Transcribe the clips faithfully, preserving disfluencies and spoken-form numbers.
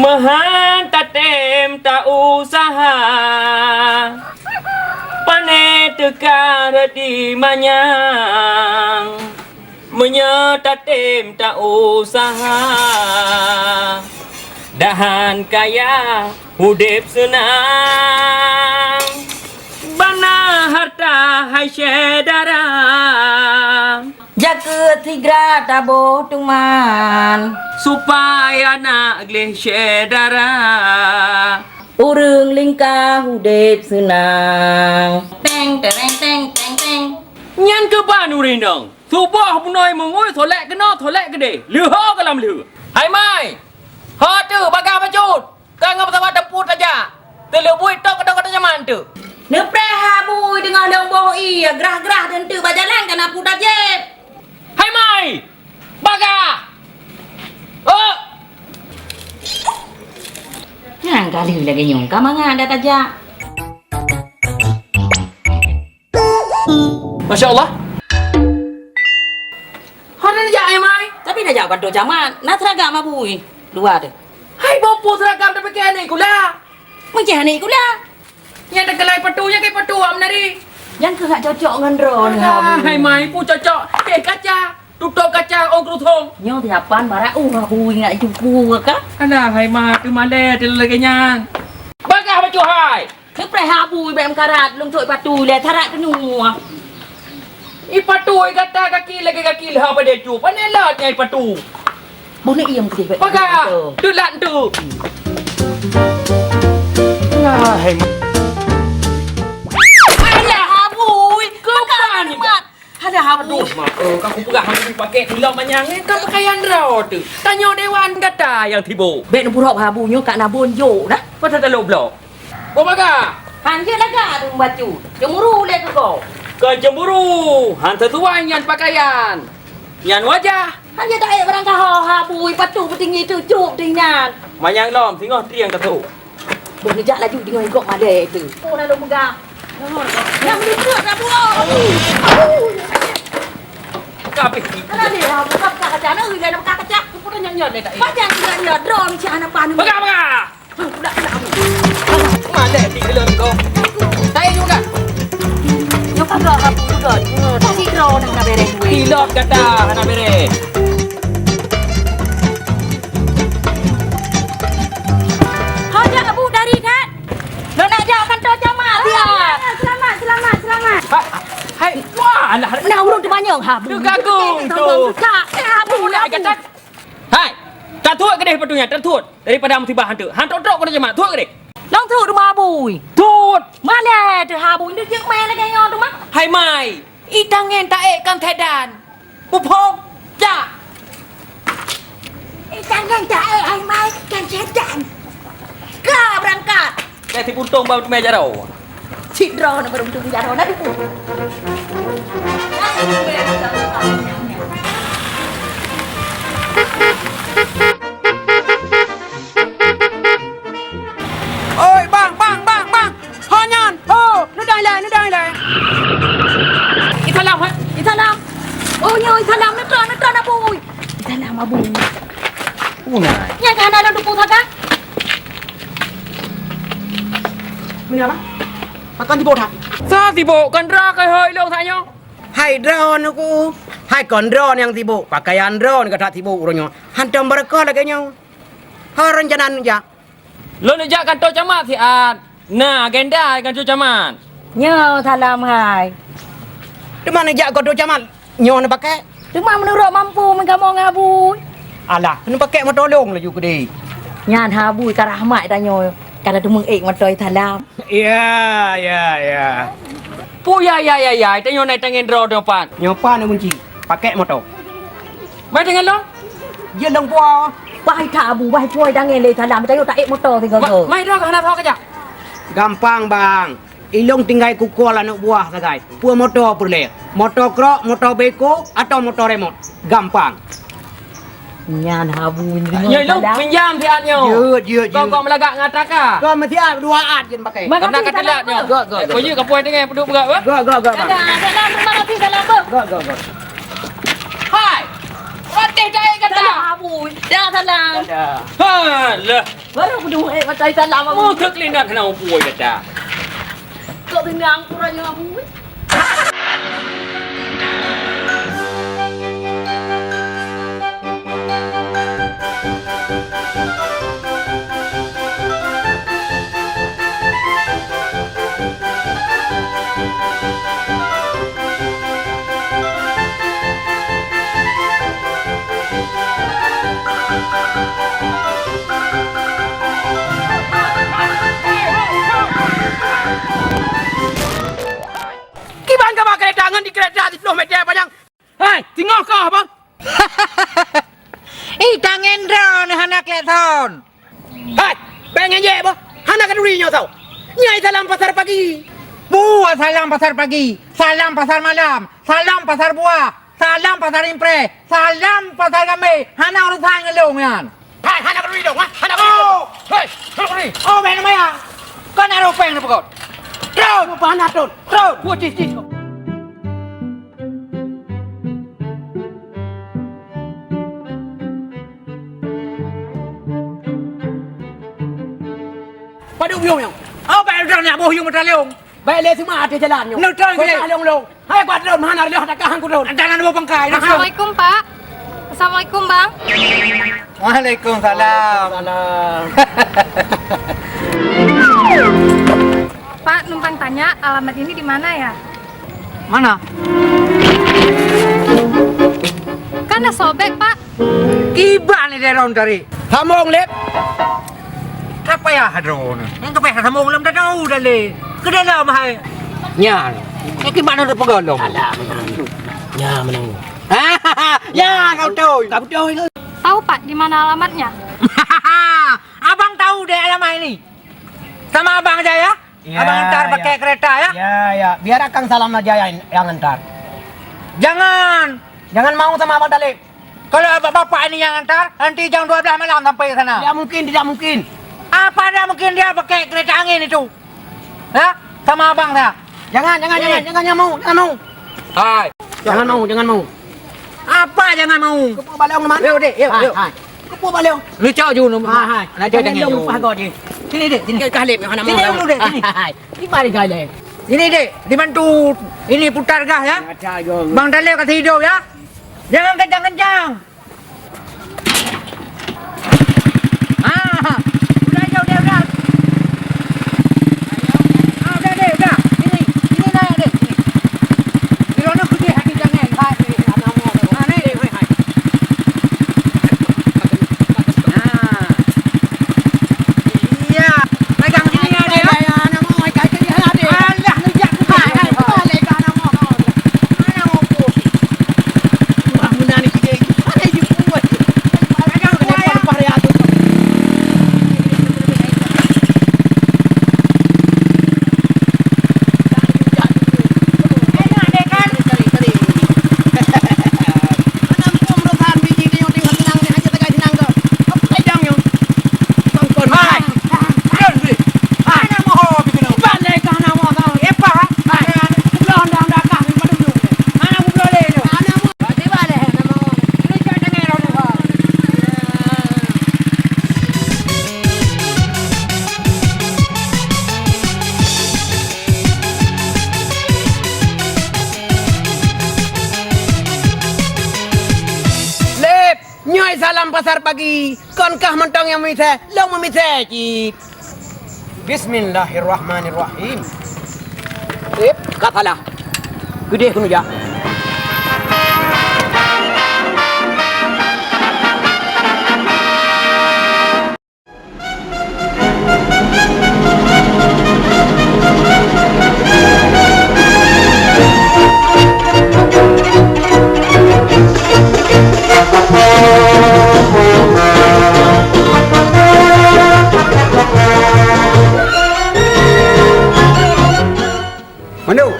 Meuhan tatem ta-useuha, pane teuka rot di manyang. Meunyoe tatem ta-useuha, dahan kaya udeb seunang, bana harta hai syedara. Jakeuet sigra taboh tuman, supaya na gleh syedara. Ureuëng lingka udeb seunang. Teng, tereng, teng, teng, teng. Nyan keuban ureuëng dong. Suboh bunoe meungui solek keunoe, solek keudeh. Leuho ka lam lheueh. Hai mai! Ho teuh bagah bacut! Ka ngon pesawat teumpat tajak. Teuleubui tok keudong-keudong nyaman teuh. Neupreh ha bui teungoh lôn boh ié, grah-grah teunteuk bak jalan ka na puta jép. Hai mai! Bagah! Oh! Nyang kali lagée nyoe ka mangat dah tajak. Masya Allah. Hana jak, eh, mai? Tapi na jak kantor camat. Na seragam abui. Dua tu. Hai, boh peue seragam tapi keu aneuk sikula. Meuceh aneuk sikula. Nyang teukeulai patu, nyang keu patu am nari. Nyang keuh hak cocok ngon droe ni, Alah, Abu. Hai mai, peue cocok. Eh, kaca. Tutôp kaca ôn keurusong. Nyoe siapan barak uh, Abu ingat cuku ka? Alah, hai ma, teumalée teuh lagée nyan. Bagah bacut hai. Neupreh ha bui bèk meukarat, lôn thok ipatui lé, tarat keunoe. Ipatui gata gaki lagée gaki lhah padé cu, pane lat nyang ipatui. Boh neuk iem keudeh bèk. Paga, teulat tu. Alah, hai ma-, Alah, ha bui. Keupan ni? Mat. Alah, ha bui. Aduh, mak, eh, ka kupeugah hana dipakai tilok manyang, eh, ka pakaian droe tu. Tanyoe dewan gata nyang tiboh. Bèk neuburok ha bui nyoe ka na bon jok dah. Pasal talok blok. Boh bagah. Han jeuet lagak dum bacut. Cemburu lé keu gob. Kon cemburu, han sesuai nyan pakaian. Nyan wajah. Han jeuet taék barang kaho ha bui, patu peutinggi tu cuk di nyan. Manyang lom, singoh trieng ka tu. Boh neujak laju deungon gob malée tu. Oh, lalu peugah. Nyang meuliput dah buah. Ka habéh. Alah, dia buka kaca, nak udah buka kaca. Pun nyot-nyot lé tak. Pacang nyot-nyot, drone cah anak panu. Pegang, pegang. Malée di gelon kong. Saya juga. Nyoe kagak aku juga. Tadi kau nak nak beres duit. Pilot kata nak beres. Hanya Abu dari kan? Lo nak jak kantor camat dia. Selamat, selamat, selamat. Hai, wah, alah. Nah, urang terbanyong ha. Abu. Kak, eh, Abu, Abu. Hai, tatuek keudeh patong nyan, tatuek. Daripada musibah hantu. Hantu trok kena jemak. Tuek deh. Long tuek rumah abui. Tuek. Mana tu ha abui? Dia cek main lagi nyoe tu mah. Hai mai. Itang ngen taek kan tedan. Bupong. Ja. Itang ngen taek hai mai kan tedan. Ka berangkat. Dah tipu tong bang tu meja tau. Cit droe na baruntung jaroe na duku. Oi, bang, bang, bang, bang. Ho nyan, ho, neudong ilée, neudong ilée. Isalam, ha? Isalam. Oh, nyoe isalam, neutron, neutron, Abu. Isalam, Abu. Unai. Nyang ka hana lôn duku saga. Meunyoe apa? Pakon tiboh that? Sa tiboh, kon droe keuhai lôn that nyoe. Hai droe neuku, hai kon droe nyang tiboh, pakaian droe ka that tiboh uroe nyoe. Hantom beureukoh lagée nyoe. Ho rencana neujak? Lôn neujak kantor camat siat. Na agenda kantor camat. Nyoe salam hai. Teuma neujak kantor camat. Nyoe neupakai? Teuma meunurot mampu meukamoe ngon Abu. Alah, neupakai moto lôn laju keudeh. Nyan ha Abu ka rahmat tanyoe, ka na teumeuék moto salam. Ya, ya, ya. Pu ya, ya, ya, ya, tanyoe na tangen droe nyoe pat. Nyoe pat na kunci. Pakai moto. Mai tangen lôn. Jeuet lôn po. Wahai ka Abu, wahai po tangen lé salam, tanyoe taék moto sigoe. Ma-, mai droe ka hana tho kajak. Gampang, Bang. Ilong tinggai kukol aneuk buah sagai. Peue moto peureulée? Moto krok, moto beko, atau moto remot? Gampang. Nyan ha Abu nyoe. Nyoe ilong pinjam siat nyoe. Jeuet, jeuet, jeuet. Kau, kau meulagak ngon atra ka? Kau meusiat dua at jeuet pakai. Kena ka telat nyoe. Gok, gok, gok. Kau jeuet ka puai tinggai peuduek beugak, weh? Gok, gok, gok, Bang. Ada, ada, terima kasih, salam, Bang. Gok, gok, gok. Hai. Wateh jai kata. Salam, Abu. Ya, salam. Ada. Ha, lah. Baru aku dengar, eh, kata salam. Oh, kek lina kena upui kata. Kok dengar aku raya aku? Kiban ka ba keureta ngon di keureta siplôh meter panyang. Hai, singoh kah, Bang? Ih, tangen droeneuh hana klakson. Hai, bèk ngon jek boh. Hana keuneuk turi nyoe soe. Nyan salam pasar pagi. Buah salam pasar pagi, salam pasar malam, salam pasar buah, salam pasar impres, salam pasar gambé. Hana urusan ngon lôn nyan. Hai, hana keuneuk turi lôn, ha? Hana keuneuk turi. Oh! Hei, hana keuneuk turi. Oh, bèk neumaya. Kon na rupeng neupeugöt. Trôn! Hana trôn. Trôn! Buah cis-cis. Padub yum nyang. Oh, bèk udah nak boh yum meutalong. Bèk lé seuma ateueh jalan nyoe. Neutrang keu lé. Lôn lôn. Hai kuat lôn, hana lôn takah hang kudon. Antara dua bangkai. Assalamualaikum, Pak. Assalamualaikum, Bang. Waalaikumsalam. Waalaikumsalam. Pak, numpang tanya, alamat ini di mana ya? Mana? Kan dah sobek, Pak. Kiban ni dia ron tadi. Sambung, Lip. Apa ya hadron? Yang kepeh sambung lem dah tahu dah le. Ke dalam hai. Nyan. Ini kiban ada pegalong. Ada menang. Ya menang. Ya kau tahu. Kau tahu itu. Tahu, Pak, di mana alamatnya? Abang tahu deh alamat ini. Sama abang aja ya. Ya, abang antar ya. Pakai kereta ya. Ya, ya. Biar akang salam aja ya, yang antar. Jangan. Jangan mau sama abang Talib. Kalau bapak ini yang antar, nanti jam dua belas malam sampai sana. Tidak mungkin, tidak mungkin. Apa tidak mungkin, dia pakai kereta angin itu? Ya, sama abang saya. Jangan, jangan, jangan, jangan, jangan mau, jangan mau. Hai. Jangan mau, jangan mau. Apa jangan mau? Kepala balong mana? Yuk, dek, yuk, yuk. Hai. Kepala balong. Lu cok ju nu. Hai, hai. Nak cok jangan lu. Sini, dek, sini. Kah lep, hana mau. Sini dulu, dek, sini. Hai, hai. Di mari kah lep? Sini, dek. Dibantu. Ini putar gas ya. Bang Talib kasih hidup ya. Jangan kencang-kencang. Ah, udah, udah, udah, udah. Ah, udah deh, udah. Sini, sini naik deh, sini. Di sana gede hati jangan. Hai, hai, hai. Ah, naik deh, hai, hai. Ah. Iya, pegang sini ya, deh, ya. Alah, hai, hai, balik ke anak mau. Lep, nyoe salam pasar pagi. Kon kah mantong nyang meumisée, lôn meumisée cit. Bismillahirrahmanirrahim. Eh, ka salah. Keudeh keuneuk jak. Mandum.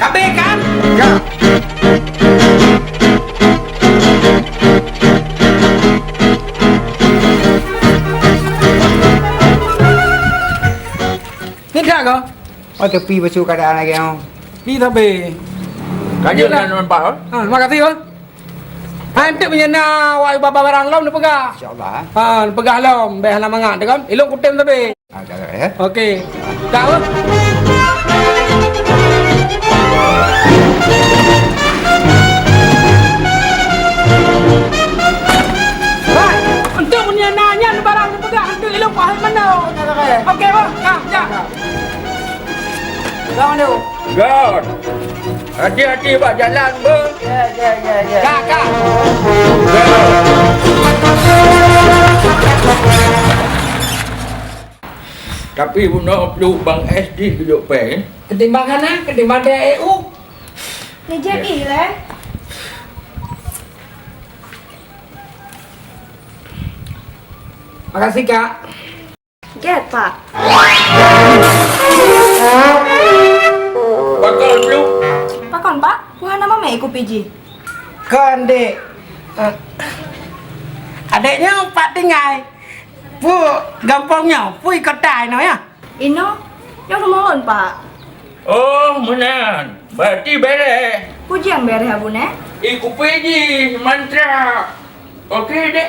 Kabeh kan? Ya. Ni dah kau? Oh, tepi besu keadaan lagi, oh. Ni tapi. Kaji. Ayolah. Dah nampak, oh. Ha, terima kasih, oh. Hai, enteuk meunyoe na awak baba barang lom neupeugah. Insya Allah. Ha, neupeugah lom, bèk hana mangat, kan? Ilôn kutem sabe. Ah, dah, dah, ya. Okey. Dah, oh. Hai, enteuk meunyoe na nyan barang neupeugah, enteuk ilôn paham mandum. Okey, bang. Ka, ya. Dah, mandum. Gon. Hati-hati bak jalan, Bang. Ya, ya, ya, ya. Ka, ka. Tapi bunoe pluek Bang S D dudoe pèng. Ketimbang hana, ketimbang D E U. Ni jadi lah. Makasih, Kak. Gèt, Pak. Pakon, Blu? Pakon, Pak? Peue hana mamèe kupi jih? Kon, Dek. Eh, adék nyoe pat tinggai. Peue gampông nyoe? Peue i kota inoe, ya? Inoe, nyoe rumoh lôn, Pak. Oh, meunan. Berarti bèrèh. Peue nyang bèrèh, Abu Nèh? I kupi jih, mantra. Oke, Dek.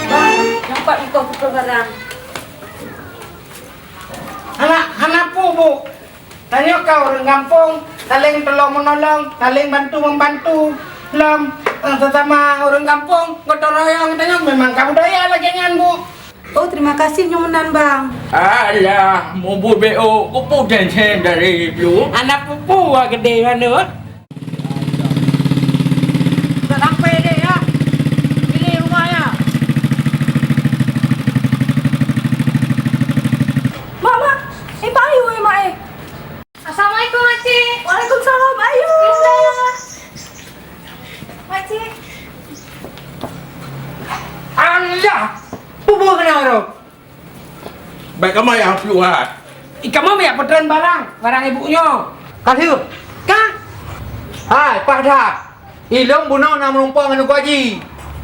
Bang, nampak iko pukul barang. Hana, hana peue, Bu. Tanyoe ka ureueng gampông, saléng tulông meunolong, saléng bantu membantu. Lom, eh, sesama ureueng gampông, gotong royong tanyoe memang ka budaya lagèe nyan, Bu. Oh, terima kasih nyoe meunan, Bang. Alah, mubuet B O, kupeue teunsen dari dulu. Anak pupu wak gede manut. Dah sampai deh, ya. Pilih rumah, ya. Mak, Mak. Eh, Mak Ayu, eh, Mak, eh. Assalamualaikum, Makcik. Waalaikumsalam, Ayu. Bisa. Makcik. Alah, bubur kena orang. Baik kamu yang keluar. Ih, kamu yang peutreun barang, barang ibu nyoe. Ka lheueh. Ka? Hai, paih that. Ilôn bunoe na meurumpok ngon Teungku Haji.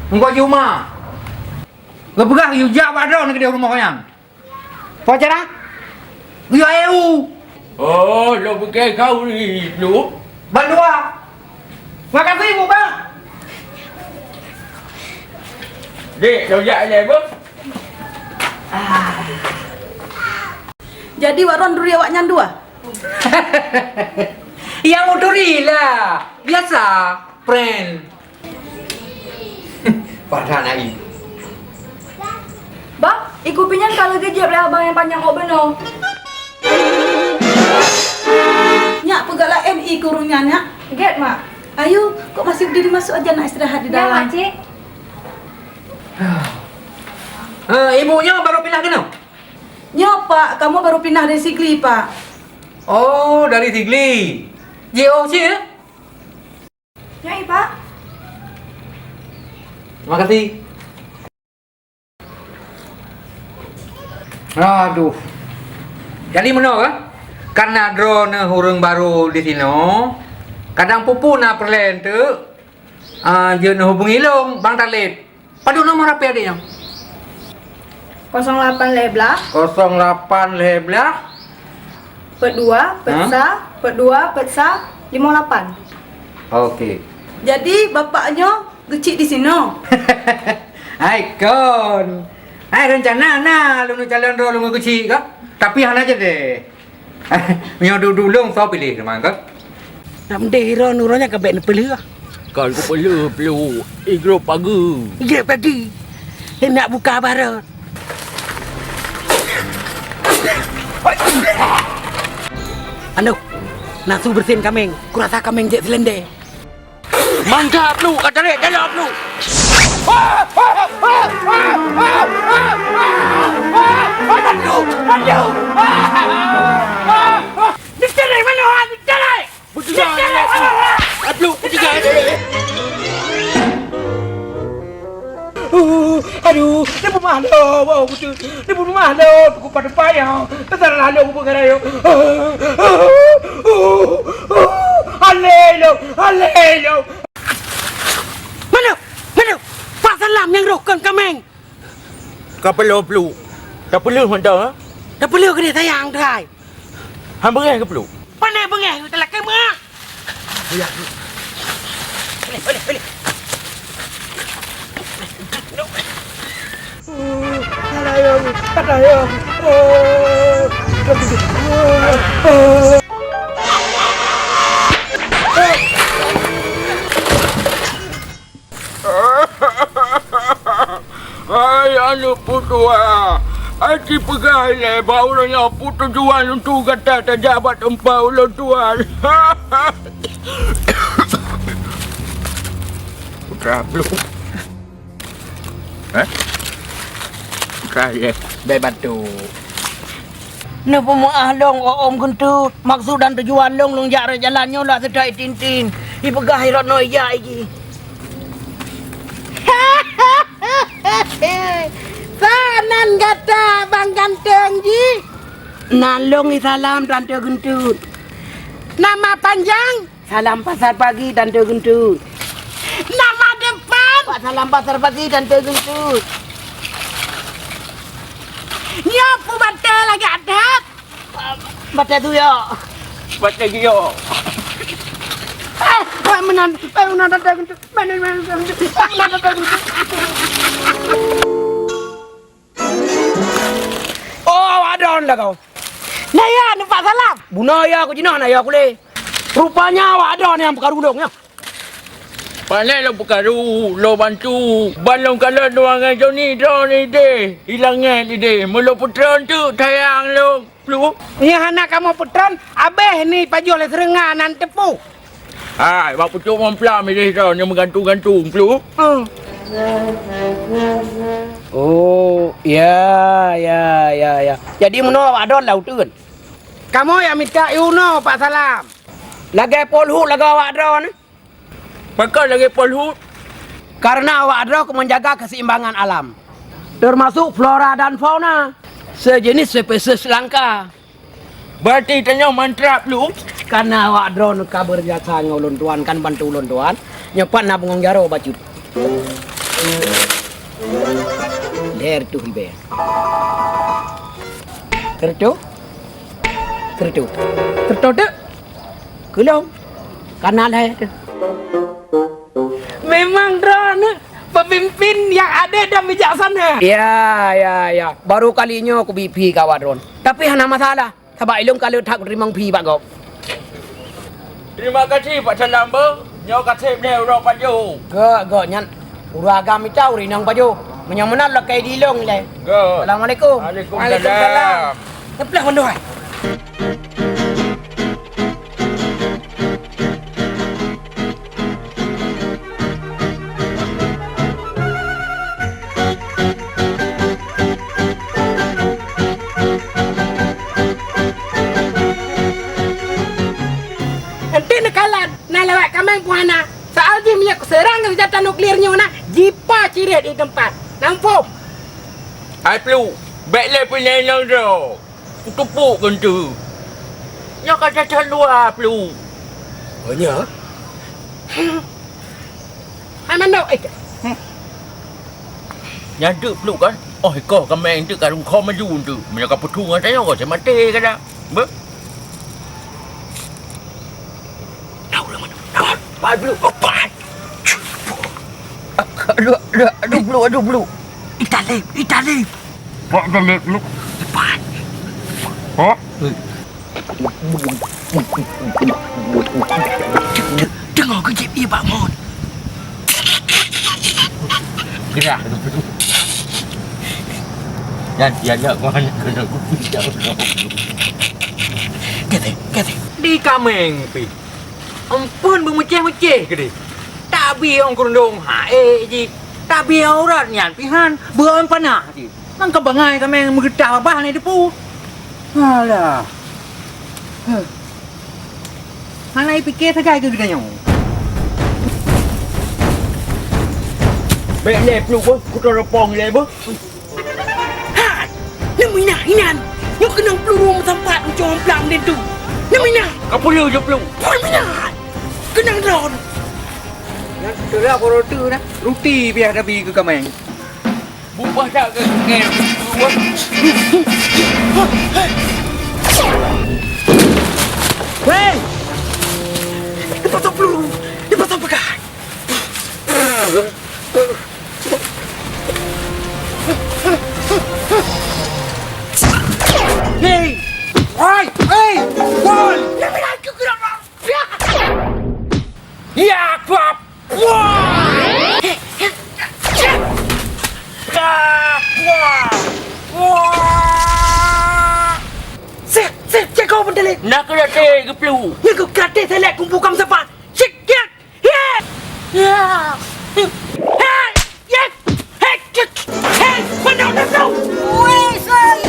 Teungku Haji Uma. Geupeugah yue jak bak droeneuh keudéh rumoh nyan. Peue cara? Yue eu. Oh, lôn pike kau ni, Lu. Bandua. Makasih, Bu, Bang. Dek, lôn jak ilèe, Bu. Ah. Jadi, wak droen turi awaknyan dua? Nyang meuturi lah. Biasa, friend. Padahai. Bang, i kupi nyan ka lagèe jieb lé abang nyang panyang ôk beunoe. Nyak, peugah laén i keu ureueng nyan, Nyak. Gèt, Mak. Ayu, kok masih berdiri, masuk aja nak istirahat di dalam. Ya, Makcik. Eh, ibu nyoe baru pindah keunoe? Nyoe, Pak, kamoe baru pindah dari Sigli, Pak. Oh, dari Sigli. Jiôh cit, eh? Nyoe, Pak. Terima kasih. Aduh. Jadi meunoe, eh? Karena droeneuh ureueng baru di sinoe, kadang pupu na peureulèe teuk, ah, jeuet neuhubungi lôn, Bang Talib. Padub nomor H P adék nyoe? Kosong lapan lhèe blah. Kosong lapan lhèe blah. Peuet dua, peuet sa, peuet dua, peuet sa, limong lapan. Oke. Jadi, bapak nyoe geuchik di sinoe? Hai kon. Hai, rencana na lôn calon droe lôn geuchik ka. Tapi hana jadi. Meunyoe dudu lôn, soe piléh teuma kah? Nak meudeh droe nurôh nyan ka bèk neupeuleueh. Kon kupeuleueh peuleueh, i grob pageue. I grob pageue. Nak buka barot. Aduh, nafeusu beureusin kaméng. Kurasa kaméng jeuet seulendé. Mangga, Blu, ka tarek dalam, Blu. Aduh, aduh. Dicerai mana, ha? Dicerai. Dicerai mana, ha? Aduh, dicerai. Uh, aduh, ni pun mahlo, wow, betul. Ni pun mahlo, aku pada payah. Besar lalu aku bergerak. Alelo, alelo. Mana? Mana? Pak Salam nyang roh kon kaméng. Ka peuleueh, Blu. Ka peuleueh mantong, ha? Ka peuleueh keuneuk sayang, Tuhan. Han beungéh keu Pluek? Pandai beungéh, talakée meuah. Beuyak. Boleh, boleh, boleh. Patah ayong, patah ayong. Oh. Hai aneuk putua, aci peugah ilée bak ureuëng nyoe peue tujuan untuk gata tajak bak teumpat ulôn tuan? Putra Pluek. Eh? Putra ilée. Bèk batuk. Neupeumeuáh lôn, Om Geunteut. Maksud dan tujuan lôn, lôn jak rot jalan nyoe lôn seutôt itin-tin. Ipeugah i rot noe ijak jih. Sa nan gata, Bang Ganteng jih? Nan lôn isalam, Tante Geunteut. Nama panjang? Salam Pasar Pagi, Tante Geunteut. Nama depan? Pak Salam Pasar Pagi, Tante Geunteut. Nyoe peue batée lagak that? Batée tuyok. Batée giyok. Eh, eh, meunan, eh, meunan Tante Geunteut. Meunan, meunan Tante Geunteut. Meunan Tante Geunteut. Oh, awak droen dah kau. Naya, numpak salam. Bunoe ya, aku jinoe naya kulé. Rupanya awak droen nyang peukaru lôn, ya. Pané lôn peukaru, lôn bantu. Ban lôn kalon dua ngon Joni, droen idéh, ilangét idéh. Meulôn peutron teuk sayang lôn, Pluek. Nyang hana kamoe peutron, abéh ni pajoh lé seureunga nan teupeu. Hai, bak pucuk mamplam idéh droen nyang meugantung-gantung, Pluek. Hmm. Oh, ya, ya, ya, ya. Jadi meunoe awak droen dah uteuen. Kamoe nyang mita iunoe Pak Salam. Lagée Polhut lagoe awak droen. Pakon lagée Polhut? Karena awak droe keu menjaga keseimbangan alam, termasuk flora dan fauna, sejenis spesies langka. Berarti tanyoe mantra, Pluek? Karena awak droe ka beurjasa ngon ulôn tuan, kan bantu ulôn tuan, nyoe pat na bungong jaroe bacut. Lhèe reutôh ribèe. Keureutôh? Keureutôh. Keureutôh teuk? Keulong. Kana lhèe teuh. Memang droeneuh pemimpin yang adil dan bijaksana. Ya, ya, ya. Baru kali nyoe kubi phi keu awak droen. Tapi hana masalah. Sabab ilôn ka le that kuteurimong phi bak gob. Terima kasih Pak Salam beuh. Nyoe ka sép lé uroe pajoh. Gèt, gèt nyan. Ureueng agam mita, ureueng inong pajoh. Meunyoe meunan lakèe dilông ilèe. Gèt. Assalamualaikum. Waalaikumsalam. Waalaikumsalam. Teupeuleuh bandum hai. Enteuk neukalon, na lewat kaméng pun hana. Soal jih meunyoe kuseurang keu seunjata nuklir nyoe na, jipa cirét di teumpat. Namphom. Hai Pluek, bèk lé peuinong droe. Kutupuk keu enteuk. Nyoe ka that-that luwa, Pluek. Oh, nyoe? Hai mandok, eh. Nyan teuk Pluek kan? Oh, ikoh kaméng teuk ka rungkhom laju teuk. Meunyoe ka peuthung ngon tanyoe, ka maté ka dah. Beuh. Tahu lah mana. Tahu. Pai Pluek. Oh, pai. Aduh, aduh, aduh, Pluek, aduh, Pluek. Italib, italib. Bak talib Pluek. Cepat. Hah? Deungoe keu jieb ié bak mon. Gerah. Dan dia nak mana kena kupi jauh. Kata, kata. Di kaméng pih. Amphon beumeucéh-meucéh keudeh. Tabi ôn keurundong ha ék jih. Tabi ôn urat nyan pih han beuôn panah jih. Mangka bangai kaméng meugeutah babah lé depu. Alah. Huh. Hana ipiké sagai keu geutanyoe. Bèk lé Pluek beuh, kutelepon lé beuh. Hai! Neumina inan! Nyoe keunong peuluru meusampat ujoe blang linto! Neumina! Ka peue jeuet Pluek? Peue mina! Keunong droen! Nyan teurak uroe teuk na, ruti piah tabi keu kaméng. Bubah that keu kaméng. Bubah. Na keureute geuplu. Nyan keuh keureute selek kumpul kam sapat. Cik, cik. Hei! Ya! Hei! Hei! Hei! Hei! Mana, mana, mana? Weh, saya!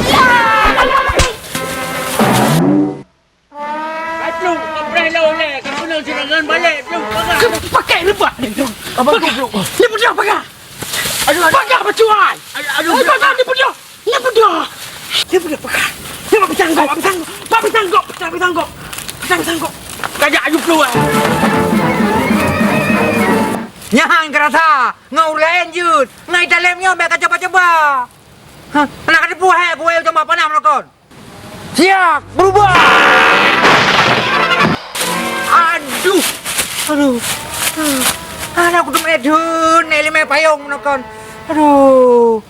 Hai, Plung, kau preh lôn lé, kau keuneuk seurangan balek, Plung, peugah. Kau pakai rebah ni, Plung. Abang, Plung. Ni peugah, peugah. Aduh, aduh. Peugah, pecuai. Aduh, aduh. Peugah, ni peugah. Ni peugah. Ni peugah, peugah. Ni mak pisang gok, mak pisang gok. Mak pisang gok, mak pisang gok. Mak pisang gok. Kajak aju keluar. Nyan keurasa, ngon ureueng laén jeuet. Ngai talem nyoe bèk kacoba-coba. Hah, nak kateupeue hai kuwéh u teumpat panas meunokon. Siap, berubah! Aduh! Aduh! Aduh, aku teumé dheun, nèk limai payong meunokon. Aduh!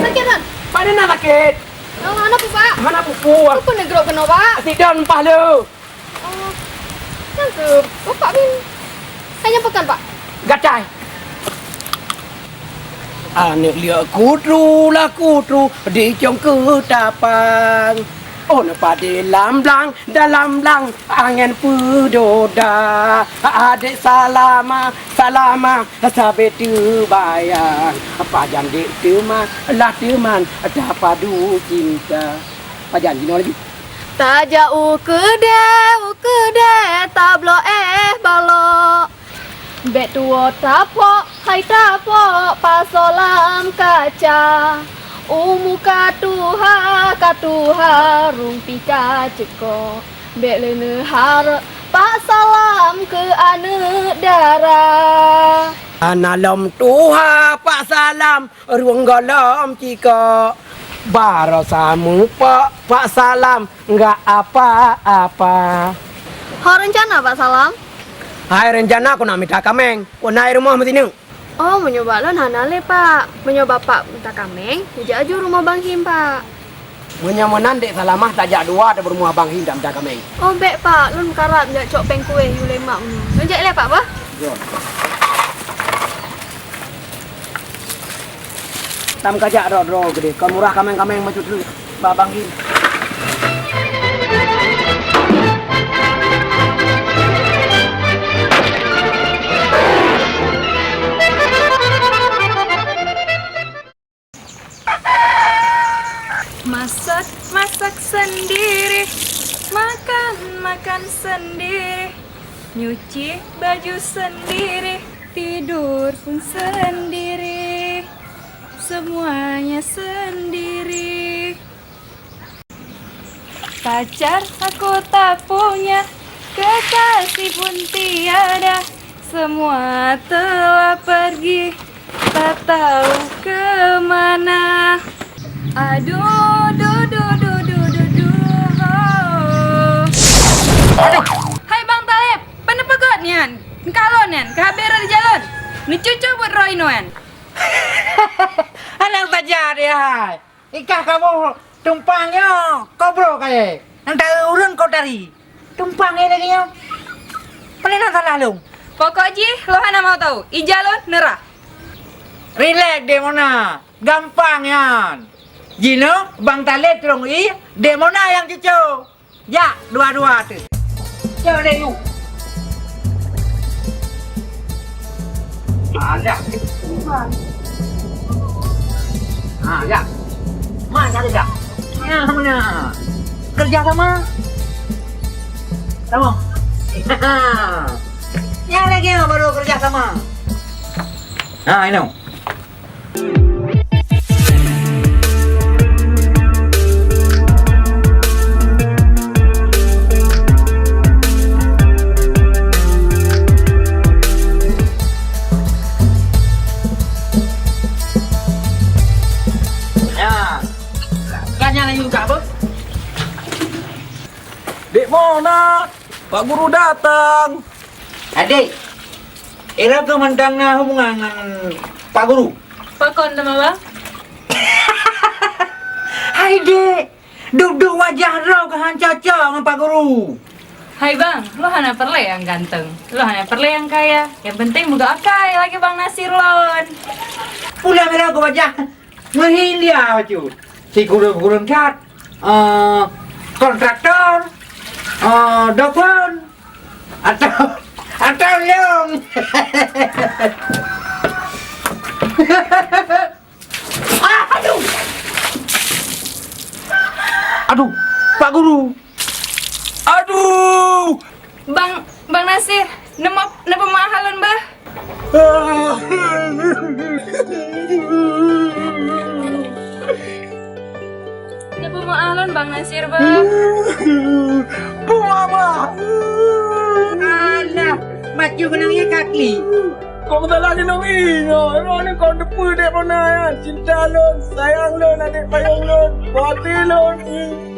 Sakét, Ran? Pane na sakét? Hana peue, Pak. Hana peue-peue. Peue neugrok keunoe, Pak? Sidon pah lé. Oh, nyang keu Bapak bin. Hai nyang peugah, Pak. Gatai. Aneuk liek kutru lah kutru di cong keutapan. Oh, na padé lam blang, dalam blang, angén peudoda. Adék Salama, Salama, sabe teubayang. Pajan dék teuma, lah teuman, tapadu cinta. Pajan jinoe laju. Tajak u keudè, u keudè, tabloe éh balok. Bèk tuwoe tapok, hai tapok, pasoe lam kaca. U muka tuha, ka tuha, rumpi ka ceuko. Bèk lé neuharok, Pak Salam keu aneuk dara. Hana lom tuha, Pak Salam, rueng gohlom ciko. Barosa mupok Pak Salam, enggak apa-apa. Ho reuncana, Pak Salam? Hai reuncana, keuneuk mita kaméng. Keuneuk i rumoh meusineuk. Oh, meunyoe bak lôn hana lé, Pak. Meunyoe Bapak mita kaméng, neujak aju rumoh Bang Him, Pak. Meunyoe meunan, Dek Salamah tajak dua ateueh rumoh Bang Him tamita kaméng. Oh, bèk, Pak. Lôn karab jak cok péng kuéh yue lé mak meunyoe. Lôn jak ilèe, Pak, bah? Yo. Tam kajak droe-droe keudeh, kon murah kaméng-kaméng bacut treuk bak Bang Him. Masak, masak sendiri, makan, makan sendiri. Nyuci baju sendiri, tidur pun sendiri, semuanya sendiri. Pacar aku tak punya, kekasih pun tiada, semua telah pergi. Tak tahu ke mana. Aduh, duh, duh, duh, duh, duh, duh, oh. Aduh. Hai Bang Taleb, pane peugöt nyan? Engkalo nyan, keuhabéh rot di jalon. Neucucok buet roh inoe nyan. Aneuk saja dia hai. Ikah kamoe tumpang nyoe, kobro kayèe. Nyang ta-eu ureueng kotari. Tumpang nyan lagèe nyoe. Pane na salah lôn? Pokok jih, lôn hana mau tahu. Ija lôn neurah. Rilek, Dek Mona. Gampang nyan. Jinoe, Bang Taleb tulông ie, Dek Mona nyang cuco. Jak, dua-dua teuh. Jak, Dek, yuk. Ah, jak. Ah, jak. Ma, jak, jak. Ya, mana? Kerja sama. Sama. Ya, lagi baru kerja sama. Nah, ini. Ya. Kan nyang laén buka apa? Dek Mona, Pak Guru datang. Adek, Ira keuh mantong na hubungan ngon Pak Guru? Pakon teuma, Bang? Hai, Dek! Duek-duek wajah droe keuh han cocok ngon Pak Guru. Hai bang, lôn hana peureulée nyang ganteng, lôn hana peureulée nyang kaya. Nyang penting meugo akai lagée Bang Nasir lôn. Pulang bela geuwajah meuhilia bacut. Sikureueng-kureueng that, eh, kontraktor, eh, dokon, atau, atau lôn. Ah, aduh! Aduh, Pak Guru! Aduh! Bang, Bang Nasir, neuma-, neupeumaha lôn bah. Neupeumaha lôn Bang Nasir bah. Peumaha! Alah, bacut keunong ié kaki. Kok meusalah keunong ingat, roh ni kok teupeue dek Mona nyan. Cinta lôn, sayang lôn, adek payong lôn, peuhati lôn.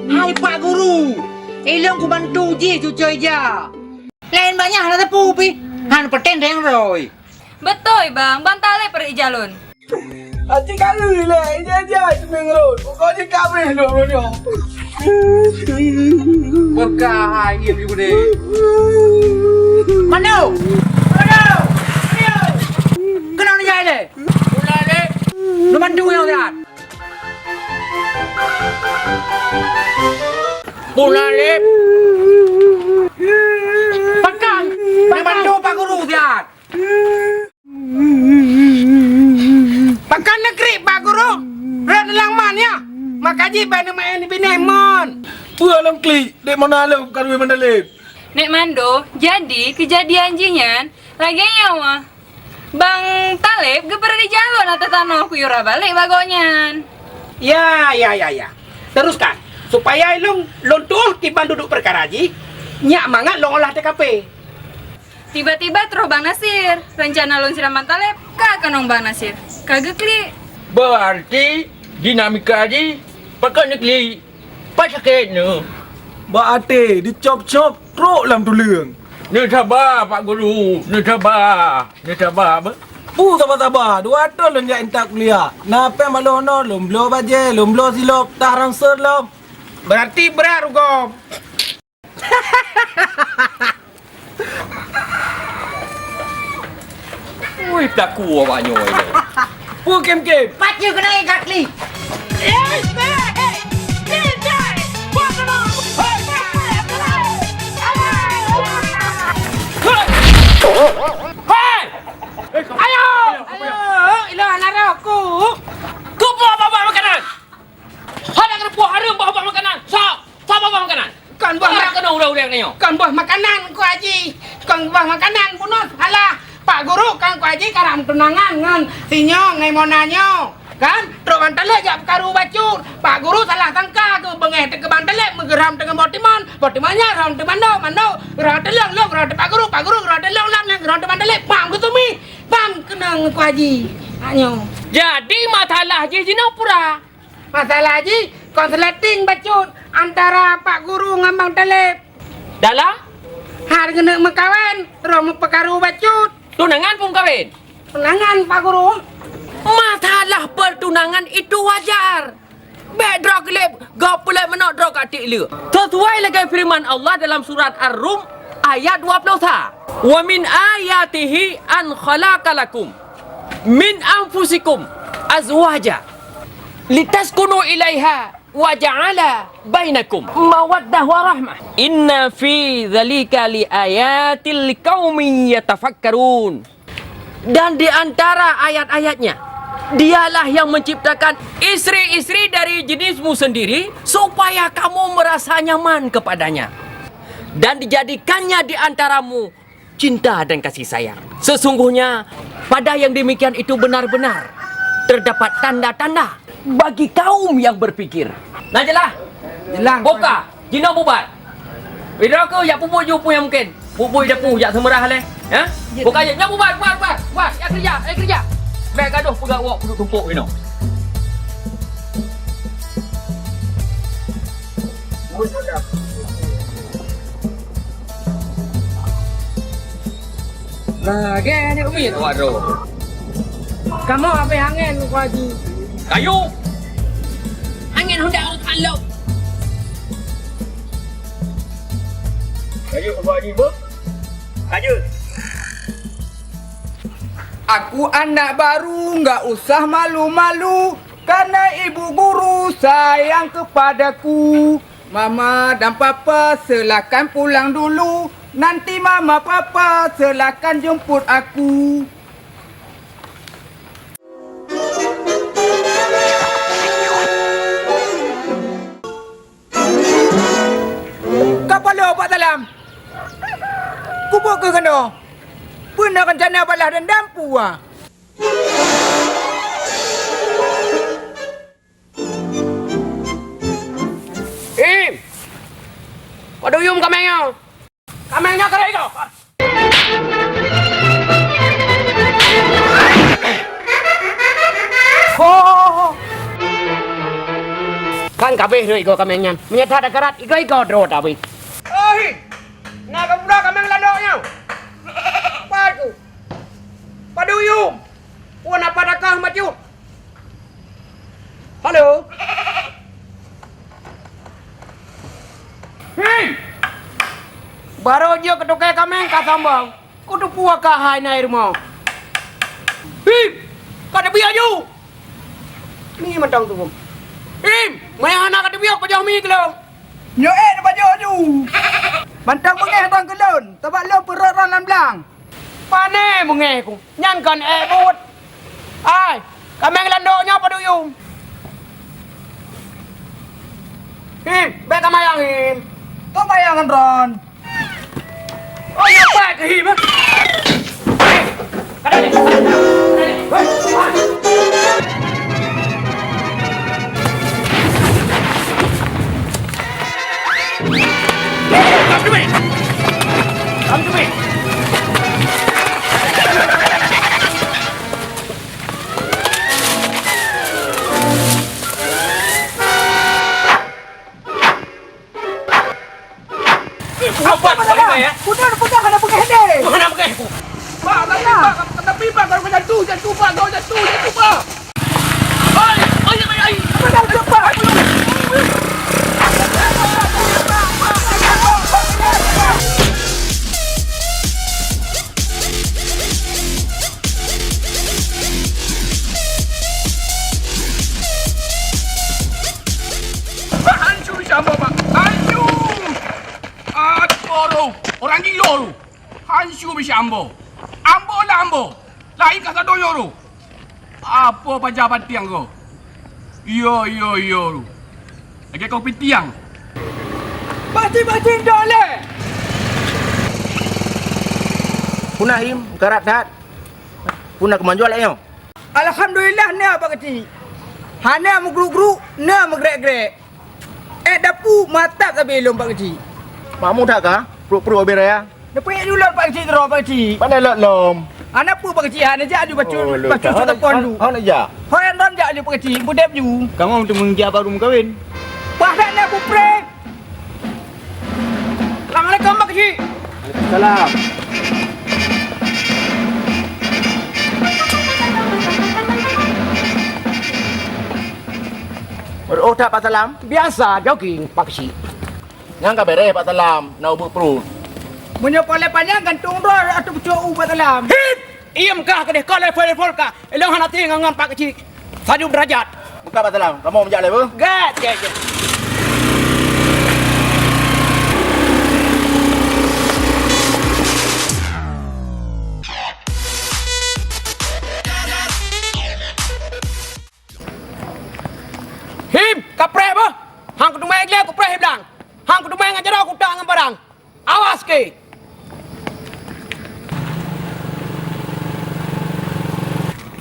Hai Pak Guru, ilôn kubantu jih cucoe ija. Laén banyak hana teupeu pih, han peutén deng roi. Beutôi bang, bang talé per ija lôn. Aci kali lé, ija-ija cemeng rot. Pokok jih kabeh lôn nyoe. Berkah air juga deh. Mano? Mano? Kenapa ni jahil deh? Mulai deh. Lu mandu yang lihat. Pula lép. Pakan. Memang tu Pak Guru siat. Pakan negeri Pak Guru. Rot dalam man ya. Maka ji bani main bineh mon. Pue lom klik, dek Mona lom karui mandalip. Nek Mando, jadi kejadian jih nyan lagèe nyoe. Bang Taleb geupeureulijak lôn ateueh tanoh kuyue rhah balek bak gobnyan. Ya, ya, ya, ya. Teruskan. Supaya lôn, lôn tuoh kiban duduek peukara jih, nyak mangat lôn olah T K P. Tiba-tiba troh Bang Nasir. Rencana lôn siram Bang Taleb ka keunong Bang Nasir. Ka geuklik. Berarti dinamika jih pakon neuklik. Pat sakét nyoe. Bak até dicop-cop trok lam tuleueng. Neusaba, Pak Guru, neusaba, neusaba, beuh. Peue saba-saba, dua thôn lôn jak intat kuliah. Na péng baloh honor, lôn bloe bajèe, lôn bloe silop, tah ranseur lom. Berarti brat rugoe. Ui, pelaku awak nyoe. Peue kem-kem? Pacu keuneuk ikat li. Hei! Ayo! Ayo, ila naro ku. Kupo babah makanan. Hana keuneuk puah hareuem boh-boh makanan. Sa, sa boh-boh makanan. Kon boh mak-, keuneuk ureueng-ureueng nyoe. Kon boh makanan, Teungku Haji. Kon boh makanan bunoe. Alah, Pak Guru kan Teungku Haji karab tunangan ngon si nyoe, ngon Mona nyoe. Kan? Trok Bang Taleb jak peukaru bacut. Pak Guru salah sangka keu beungèh teuh keu Bang Taleb meugeurhom teungoh boh timon. Boh timon nyan rhom teungoh Mando, Mando geurhom teungoh lôn, lôn geurhom teungoh Pak Guru, Pak Guru geurhom teungoh lôn, lôn geurhom teungoh Bang Taleb. Pam geutumi. Pam keunong Teungku Haji. Nyoe. Jadi masalah jih jinoe pura. Masalah jih konsleting bacut antara Pak Guru ngon Bang Taleb. Dalam? Har geuneuk meukawen, roh meupeukaru bacut. Tunangan pun kawin? Tunangan, Pak Guru. Masalah pertunangan itu wajar. Bèk droe keu lé gob peulet manok droe keu até le. Sesuai lagèe firman Allah dalam surat Ar-Rum ayat dua puluh sa, "Wa min ayatihi an khalaqa lakum min anfusikum azwaja litaskunu ilaiha wa ja'ala bainakum mawaddah wa rahmah. Inna fi dzalika li ayatil liqaumin yatafakkarun." Dan di antara ayat-ayat-Nya, Dialah yang menciptakan istri-istri dari jenismu sendiri supaya kamu merasa nyaman kepadanya. Dan dijadikannya di antaramu cinta dan kasih sayang. Sesungguhnya, pada yang demikian itu benar-benar terdapat tanda-tanda bagi kaum yang berpikir. Nah, jelas? Jelas. Boka, jinoe bubar. Bidroe keuh, jak peubuet ju peue nyang mungken. Buet-buet jak peue, jak seumeurah lé. Ha? Boka jih, nyoe bubar, bubar, bubar. Bubar, jak keureuja, jak keureuja. Bèk gadoh peugah wok peuduek tumpok inoe. Lagèe nyoe miet. Waduh. Kamoe habéh angèn, Teungku Haji. Kayu. Angèn honda ureueng kalon. Lanjut, Abah Haji, beuh. Lanjut. Aku anak baru, nggak usah malu-malu, karena ibu guru sayang kepadaku. Mama dan papa, silakan pulang dulu. Nanti mama papa silakan jemput aku. Ka paloe Pak Salam. Kubu keu keunoe. Peue na rencana balas dendam, puah. Im! Paduyum kaméng nyoe! Kaméng nyoe keurai kah? Ho! Kan kabéh droe igoe kaméng nyan. Meunyo that akarat, igoe-igoe droe tabéh. Oi! Na keubra kaméng ladok nyoe. Pat ku? Paduyum! Pue na pat akan macut? Halo? Hei! Barô jeuet keu toke kaméng ka sombong. Kuteupue ka hai na i rumoh. Him! Ka teubiet ju! Mi mantong tu. Him! Meuhana ka teubiet pajoh mi keu lôn. Nyoe ék teupajoh ju. Mantong beungéh bang keu lôn, sabab lôn peurot ron lam blang. Pané beungéh ku, nyan kon ék buet. Ai, kaméng ladok nyoe paduyum. Him, bèk kamayang, Him. Kamayang ngon ron. Oh, ya, bèk keu Him, eh. Kada ni, kada ni. Hei, hei. Come to me. Come to me. Apa, apa, apa, ya? Kuda peugah hana peugah deh. Hana peugah. Pak, tapi, Pak, tapi, Pak, kalau jatuh, jatuh, Pak, kalau jatuh, jatuh, Pak. Ai, ai, ai, ai. Apa dah cepat? Pak, hancu bisa ambo, Pak. Hancu. Aduh, orang gilo tu. Hancu bisa ambo. Ambo lah ambo. Lain ka sadoyo tu. Apa paja batiang ko? Iyo, iyo, iyo tu. Lagèe kau pitiang. Pasti, pasti, dole. Puna him, karat that. Puna keumanjual nyoe. Alhamdulillah, na Pak Keuchik. Hana meugruk-gruk, na meugrek-grek. Eh, dapu mata sabe lom Pak Keuchik. Makmu that ka? Pruet-pruet bak raya. Dapu ék ulôn Pak Keuchik, droe Pak Keuchik. Mana lot lom? Hana peue Pak Keuchik, hana jak aju bacut, oh, bacut hana, soto pon hana, tu. Hana jak. Hoi, hana jak aju Pak Keuchik, budep ju. Kamu tu meunjak baru meukawen. Bah, hana kupreh. Assalamualaikum, Pak Keuchik. Waalaikumsalam. Oh, that Pak Salam? Biasa, jogging, Pak Keuchik. Nyang ka beres, Pak Salam, na ubeut pruet. Meunyoe palai panyang, gantung droe ateueh pucok u, Pak Salam. Hit! Iem kah keudeh ka level-level kah. Ilong hana até ngon, ngon Pak Keuchik. Sadu derajat. Buka Pak Salam, kamoe meujak lé beuh. Gèt, gèt, gèt. Him, kapreh beuh. Hang kuteumé glé kupreh hiblang. Hang kuteumé ngon jaroe kutak ngon barang. Awas keu!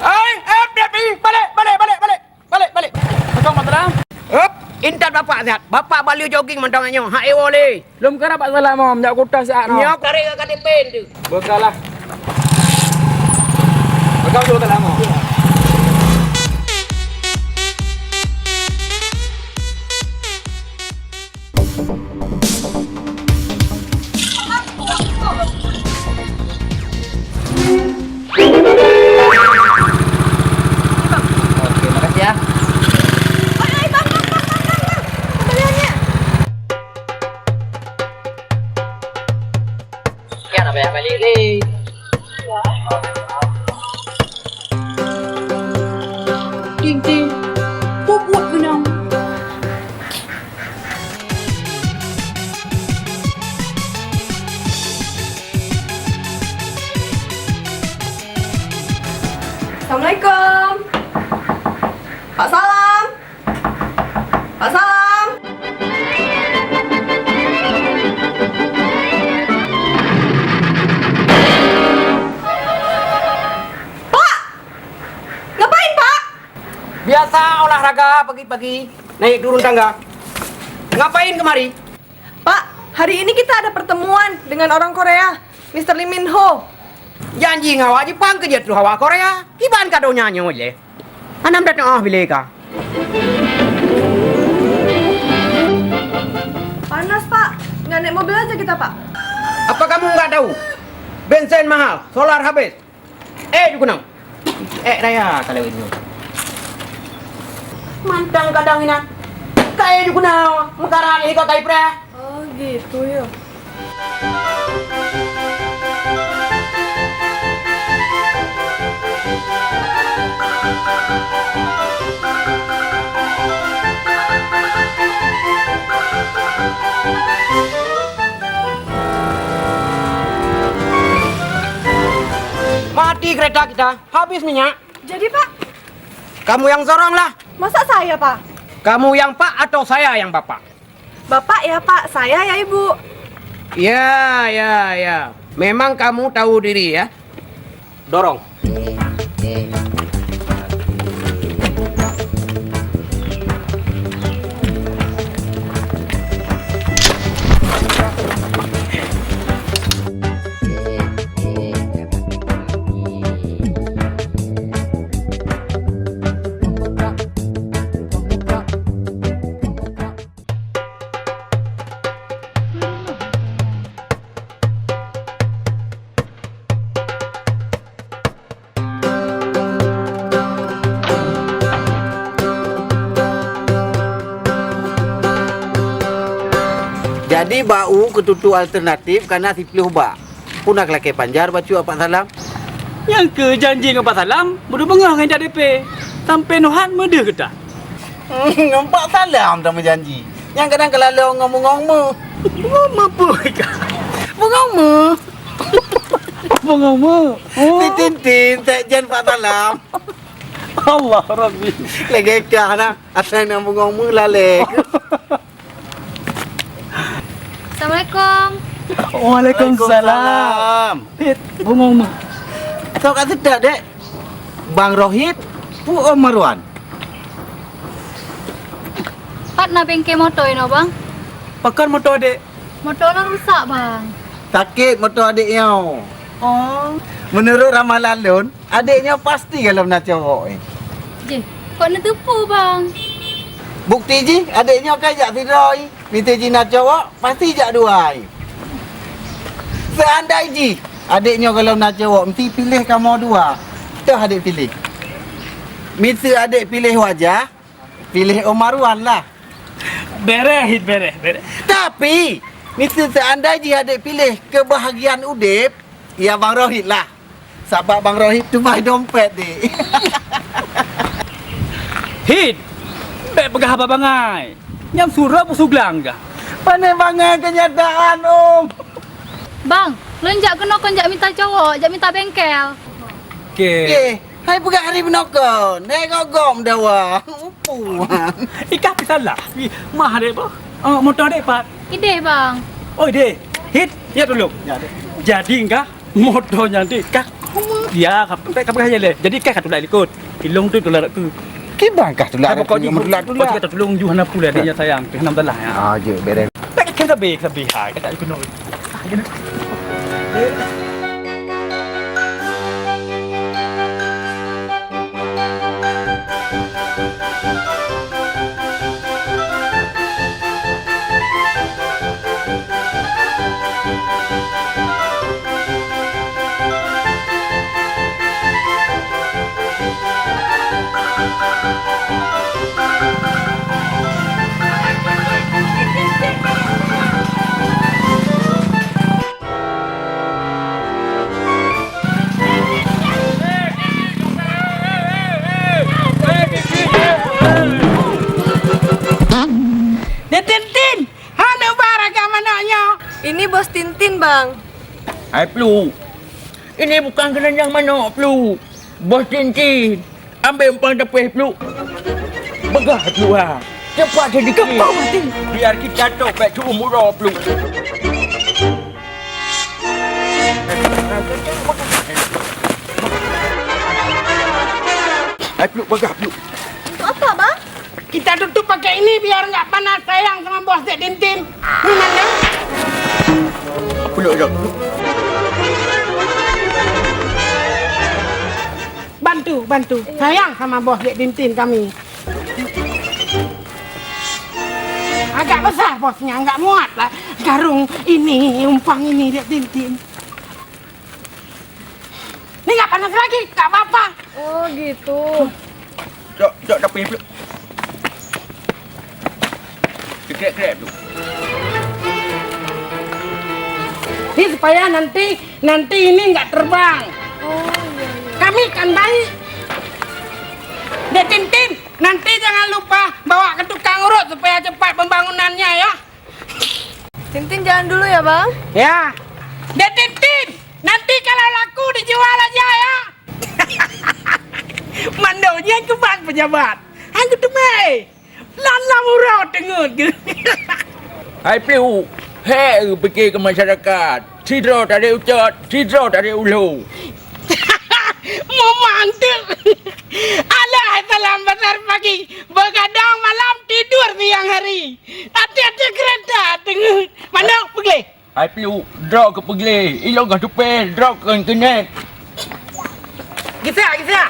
Ai, eh, eh, eh, balek, balek, balek, balek, balek, balek. Kosong, Pak Salam. Hup, intat bapak siat. Bapak bak lheueh jogging mantong nyoe. Hak iwoe lé. Lom karap Pak Salam, jak kutoh siat, no. Nyoe tarék ka dipén tu. Beukalah. Beukalah, Pak Salam. Oke, makasih ya. Bang, bang, bang, bang, bang, bang. Pembeliannya. Payah balik lé. Ting, ting. Pupuk benang. Assalamualaikum. Pak Salam. Pak Salam. Pak! Ngapain, Pak? Biasa olahraga pagi-pagi, naik turun tangga. Ngapain kemari? Pak, hari ini kita ada pertemuan dengan orang Korea, Mister Lee Min Ho. Janji ngon awak Jepang keu jeuet troh awak Korea. Kiban ka donya nyoe lé. Hana meudatang ah bilé ka. Panas, Pak. Nggak naik mobil aja kita, Pak. Apa kamu nggak tahu? Bensin mahal, solar habis. Eh, di gunong. Eh, raya kalau itu. Mantang kadang inan. Kae di gunong, meukarat ikot kai preh. Oh, gitu ya. Mati kereta kita, habis minyak. Jadi, Pak? Kamu yang sorong lah. Masa saya, Pak? Kamu yang Pak atau saya yang Bapak? Bapak ya, Pak, saya ya, Ibu. Ya, ya, ya. Memang kamu tahu diri ya. Dorong. Jadi bak u keututoe alternatif ka na siplôh bak. Peue na lakée panjar bacut Pak Salam? Nyang keu janji ngon Pak Salam, beudôh beungoh ngon jak D P. Sampoe neuhat meudeuh geutanyoe. Ngon Pak Salam tameujanji. Nyang kadang keulalong ngon bungong meu. Bungong meu peue ka? Bungong meu. Bungong meu. Oh. Si Tintin, sekjen Pak Salam. Allah Rabbi. Lagée kah na, asai nang bungong meu lalek. Assalamualaikum. Waalaikumsalam. Waalaikumsalam. Pit, bungong meu. Sok ka seutôt, Dek. Bang Rohit, peue Om Marwan? Pat na bengke moto inoe, Bang? Pakon moto adek? Moto lôn rusak, Bang. Sakét moto adek nyoe. Oh. Meunurot ramalan lôn, adek nyoe pasti golom na cowok, eh. Jih, kon neuteupeue, Bang? Bukti jih, adek nyoe ka jak sidroe. Miseue jih na cowok, pasti jak dua. Seuandai jih adek nyoe golom na cowok, meusti piléh kamoe dua. Toh adek piléh. Miseue adek piléh wajah, piléh Om Marwan lah. Bereh, Hit, bereh, bereh. Tapi, miseue seuandai jih adek piléh keubahgian udeb, ya Bang Rohit lah. Sabab Bang Rohit tubai dompet, Dek. Hit, bék peugah haba bangai. Nyang surok peusuglang gah. Pane bangai keunyataan, Om. Bang, lôn jak keunoe kon jak mita cowok, jak mita bengkel. Oke. Eh, hai peugah hari bunoe kon. Hai gogom dawa. Upuan. Ikah pih salah. Ih, mah dek, Bang. Oh, motor dek, Pak. Ideh, Bang. Oh, ideh. Hit, ya tulung. Ya, Dek. Jadi enggak? Moto nyan deh, kah? Ya, ka, ka, ka, ka, jadi kah ka tulak likot. Ilong tu tulak tu. Kiban kah tulak, pokok tu, tulak, tulak. Pokok tu tulung ju hana pula, adiknya sayang. Tu hana masalah, ya. Ah, je, beres. Tak kira sabe, sabe, ha, kata aku nak. Hai Pluek, ini bukan keranjang manok, Pluek. Boh Tintin, ambil umpang tapéh, Pluek. Peugah, Pluek, ha. Cepat sedikit. Gampang mati. Biar kita tok bak tu umur, Pluek. Hai, Pluek, peugah, Pluek. Untuk apa, Bang? Kita tutup pakai ini biar nggak panas sayang sama bos Dek Tintin. Gimana? Apa nak cakap? Bantu, bantu. Iya. Sayang sama bos Dek Tintin kami. Agak besar bosnya, nggak muat lah. Karung ini, umpang ini Dek Tintin. Ni nggak panas lagi, nggak apa-apa. Oh, gitu. Cok, cok, tapi, Bro. Krek-krek, Bro. Ini supaya nanti, nanti ini nggak terbang. Oh, iya, iya. Kami kan baik. Dek Tintin, nanti jangan lupa bawa ke tukang urut supaya cepat pembangunannya, ya. Tintin jalan dulu ya, Bang. Ya. Dek Tintin, nanti kalau laku dijual aja ya. Mandum nyan keuban pejabat. Hang geuteumé. Lam-lam uroe teungeut. Hai Pluek, hek pike keu masyarakat. Sidroe tarék ucot, sidroe tarék ulo. Memang tu. Alah salam besar pagi, begadang malam, tidur siang hari. Hati-hati kereta teungeut. Mandum peugleh. Hai Pluek, droe keu peugleh. Ilong ka tupé, droe keu keuneuk. Gisa, gisa.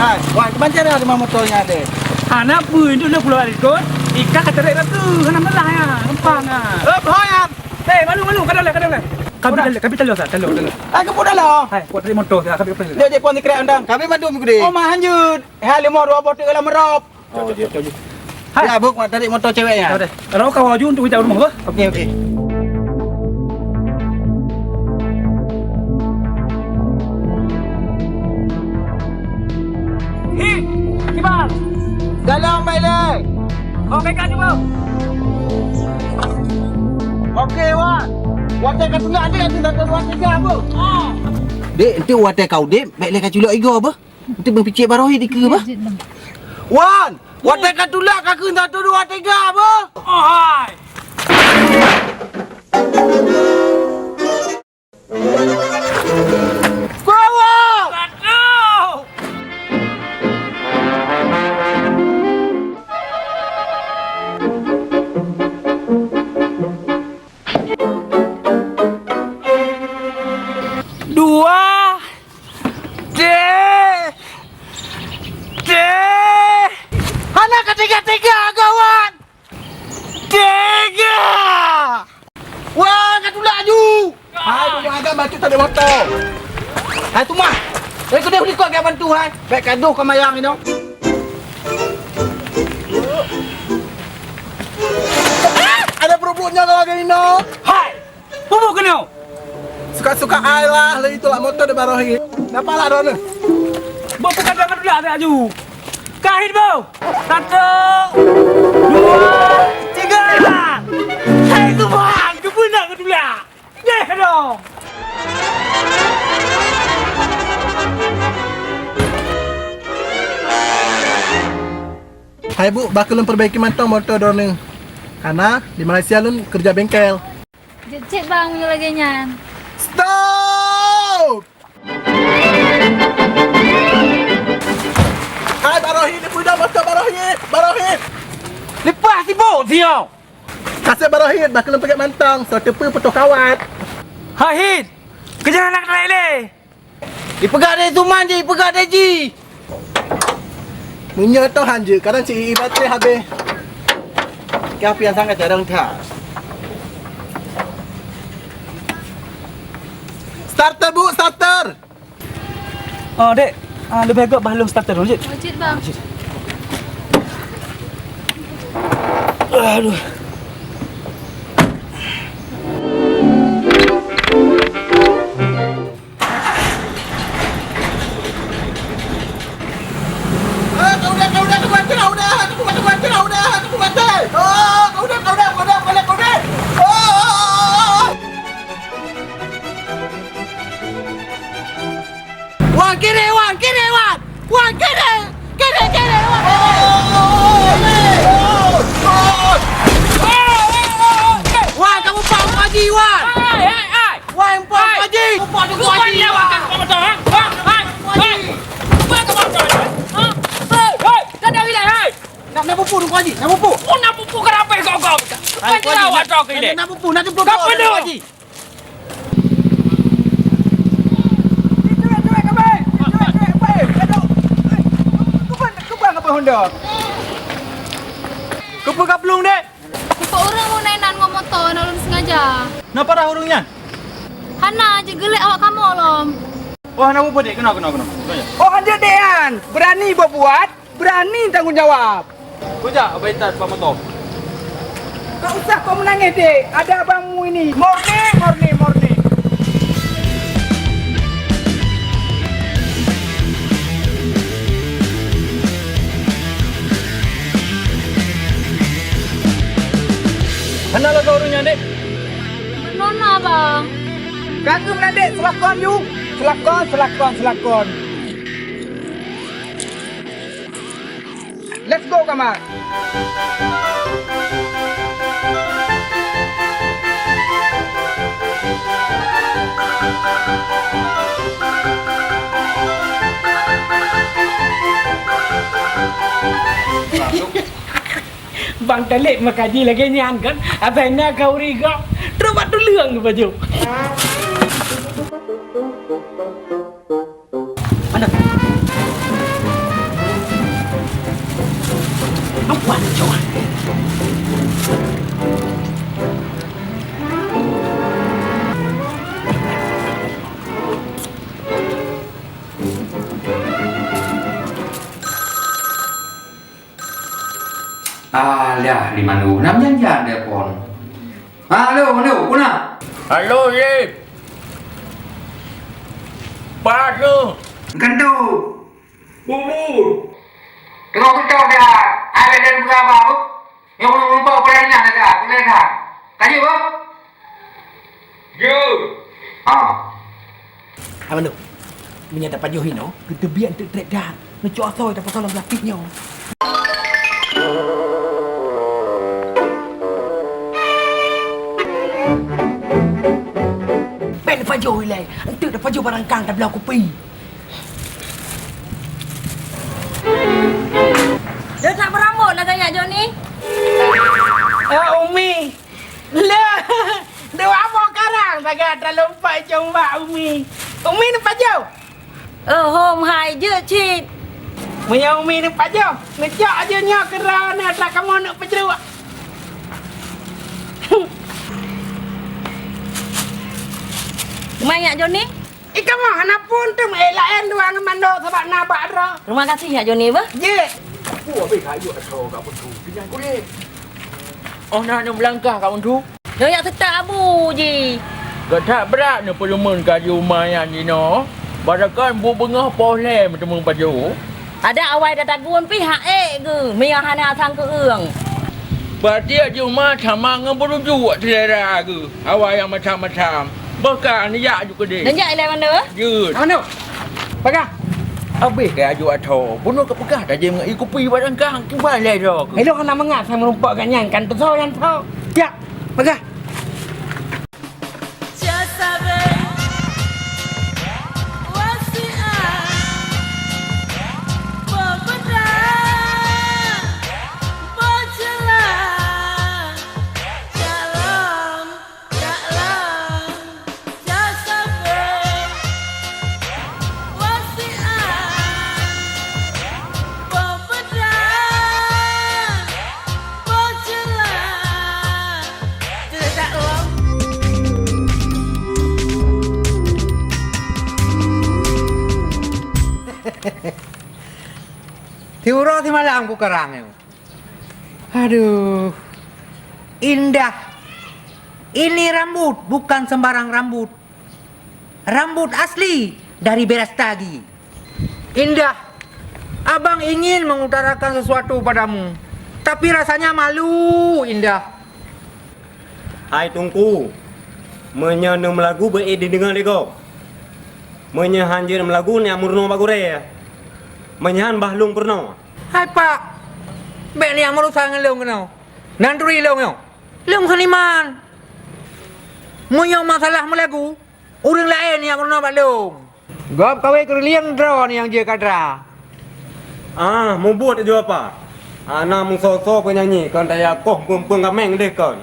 Hai, wan, keubancara teuma moto nyan deh. Hana peue, itu na pulo likot. Ika ka tarék laju, hana meulah ya, gampang ah. Eh, boh ya. Eh, malu, malu, kada lé, kada lé. Kami talo, kami talo sa, talo, talo. Hai, keupeue talo? Hai, kuat dari moto sa, kami keupeue. Dia, dia pun dikerek undang. Kami mandum gede. Oh, mah hanjut. Hai, lima dua boh tu dalam merop. Oh, jeuet, jeuet. Hai. Ya, Buk, tarik motor ceweknya. Ada. Kalau kau laju untuk kita rumah, bah. Okey, okey. Hei, kibar. Dalam, Bang Ilai. Okey, kan, Bang? Okey, Wan. Watèe ka tulak, Dek, tu dah dua tiga, Bang. Ah. Dek, enteuk watèe ka udép, bèk lé ka culok igoe, bah. Enteuk beupicék baroe dikeue bah. Wan, watèe ka tulak ka kheun satu dua tiga bah. Ohai. Kawa. Satu. Dua. Teh! Teh! Hana ka tega-tega, gawat! Tega! Wah, ka tulak laju! Hai, bubuih agam bacut tak ada motor. Hai, tu mah. Eh, kena beli kau agak bantu, hai. Baik kadoh kau mayang ni, dong. Ah, ada perut-perutnya kalau lagi ni, no. Hai! Peue buet keunoe? Suka-suka ai lah, laju tulak moto di baroe. Napa lah droeneuh? Boh peukadang ka tulak laju. Kahit boh. Satu, dua, tiga. Hai Tuhan, keupeue na ka tulak? Deh dong. Hai Bu, bah keu lôn perbaiki mantong moto droeneuh. Karena di Malaysia lôn kerja bengkel. Jeuet cit bang meunyoe lagèe nyan. Stop! Hai Barohit, dipeudong moto Barohit! Barohit! Leupah sibôk sioe! Kaseh Barohit, bah keu lôn peugèt mantong, soe teupeu putôh kawat. Hai Hit! Keujeut aneuk lé! Ipeugah lé Tuman jih, ipeugah lé jih. Meunyoe toh hanjeuet, kadang cit ié baterai habéh. Ka pian sangat jarang that. Starter, Bu, starter! Oh, Dek. Ah, leubeh gèt bah lôn starter dulu, jeuet? Oh, jeuet, Bang. Ah, jeuet. Aduh. Wan, kiri, Wan, kiri, Wan! Wan, kiri! Kiri, kiri, Wan! Wan, kamu pak Haji, Wan! Hai, hai, hai! Wan, pak Haji! Hai! Pak Haji! Bukan dia, Wan, kamu tahu, ha? Hai, hai, hai! Bukan kamu tahu, ha? Hai, hai! Kada wilayah, hai! Nak, nak pupuk, Teungku Haji, nak pupuk! Oh, nak pupuk kenapa kau, kau? Hai, Teungku Haji, nak, nak pupuk, nak pupuk, Teungku Haji! Keupeue ka plueng, Dek? Keupeue ureueng meunan ngon moto, na lôn sengaja. Na parah ureueng nyan? Hana, jeuet geulek awak kamoe lom. Oh, hana peue-peue, Dek. Keunoe, keunoe, keunoe. Oh, hanjeuet, Dek, nyan. Berani berbuat, berani tanggung jawab. Kujak, Abah Intan, Pak Moto. Tak usah kau menangis, Dek. Ada abangmu ini. Murni, murni, murni. Hana lagak ureueng nyan, Dek. Nona, Bang. Ka keuh meunan, Dek. Seulakon, yu. Seulakon, seulakon, seulakon. Let's go, Kamal. Bang Taleb meukaji lagèe nyan kan, asai na khauri gob, trok bak tuleueng geupajoh. Mana? Apa ni, Jon? Alah, di mana? Nam janjan telepon. Halo, halo, peue na? Halo, Yip. Pat keuh? Keutu. Bubur. Teungoh kucok dah. Hai, dah buka apa, Bu? Nyang ulôn lumpah peurayaan dah, peurayaan dah. Ka jeuet, Bu? Jeuet. Ha. Hai, Manu. Meunyoe tapajoh inoe, geuteubiet eunteuk trek that. Neucok asoe tapasang lam plastik nyoe. Bèk neupajoh ilèe, eunteuk tapajoh barang kang tabloe kupi. Dah tak beurambot lagèe nyak Joni? Eh, Umi. Lé, dua boh karang sagai taleumpah cong bak Umi. Umi neupajoh? Eh, hom hai jeuet cit. Meunyoe Umi neupajoh, neucok aja nyoe keudroe na atra kamoe neuk peujeuet. Teuma nyak Joni? Ih, kamoe hana pun teuma, eh, laén dua ngon mando sabab na bak droe. Terima kasih, Nyak Joni, beuh. Jeuet. Aku habéh kayu atau ka beutôi, pinyan kulét. Oh, na nyang meulangkah ka undhu. Nyoe yak teutak abu ji. Gata brat neupeuleumon ka di uma nyan jinoe. Barakan bu beungoh poh lhèe meuteumé pajoh. Adak awai tatagun pih hak ék geuh, meunyoe hana sang keueung. Batiek di uma sama ngon beurujuk selera geuh, awai nyang macam-macam. Boh ka neujak aju keudeh. Neujak ilèe manoe? Jeuet. Manoe? Paga? Abéh keu aju atho. Bunoe ka peugah tajém ngon ie kupi barangkang kiban lé droe keuh. Ilôn hana mangat sang meurumpok gobnyan kan teusoe nyan tho. Jak, paga. Beujeulaih. Teudak lom. Siuroe simalam kukarang nyoe. Aduh. Indah, ini rambut bukan sembarang rambut. Rambut asli dari Berastagi. Indah, abang ingin mengutarakan sesuatu padamu, tapi rasanya malu, Indah. Hai Teungku, meunyoe neumeulagu beu ék dideungoe lé gob. Meunyoe han jeuet meulagu, neujak meurunoe bak gurée. Meunyoe han bah lôn peurunoe. Hai Pak, bék neujak meurusa ngon lôn keunoe. Nan turi lôn nyoe. Lôn seniman. Meunyoe masalah meulagu, ureuëng laén nyang peurunoe bak lôn. Gob kawé keureulieng droe nyang jeuet ka dra. Ah, mubuet ju apa? Hana meusoe-soe peunyanyi kon taya koh peung-peung gaméng deh kon.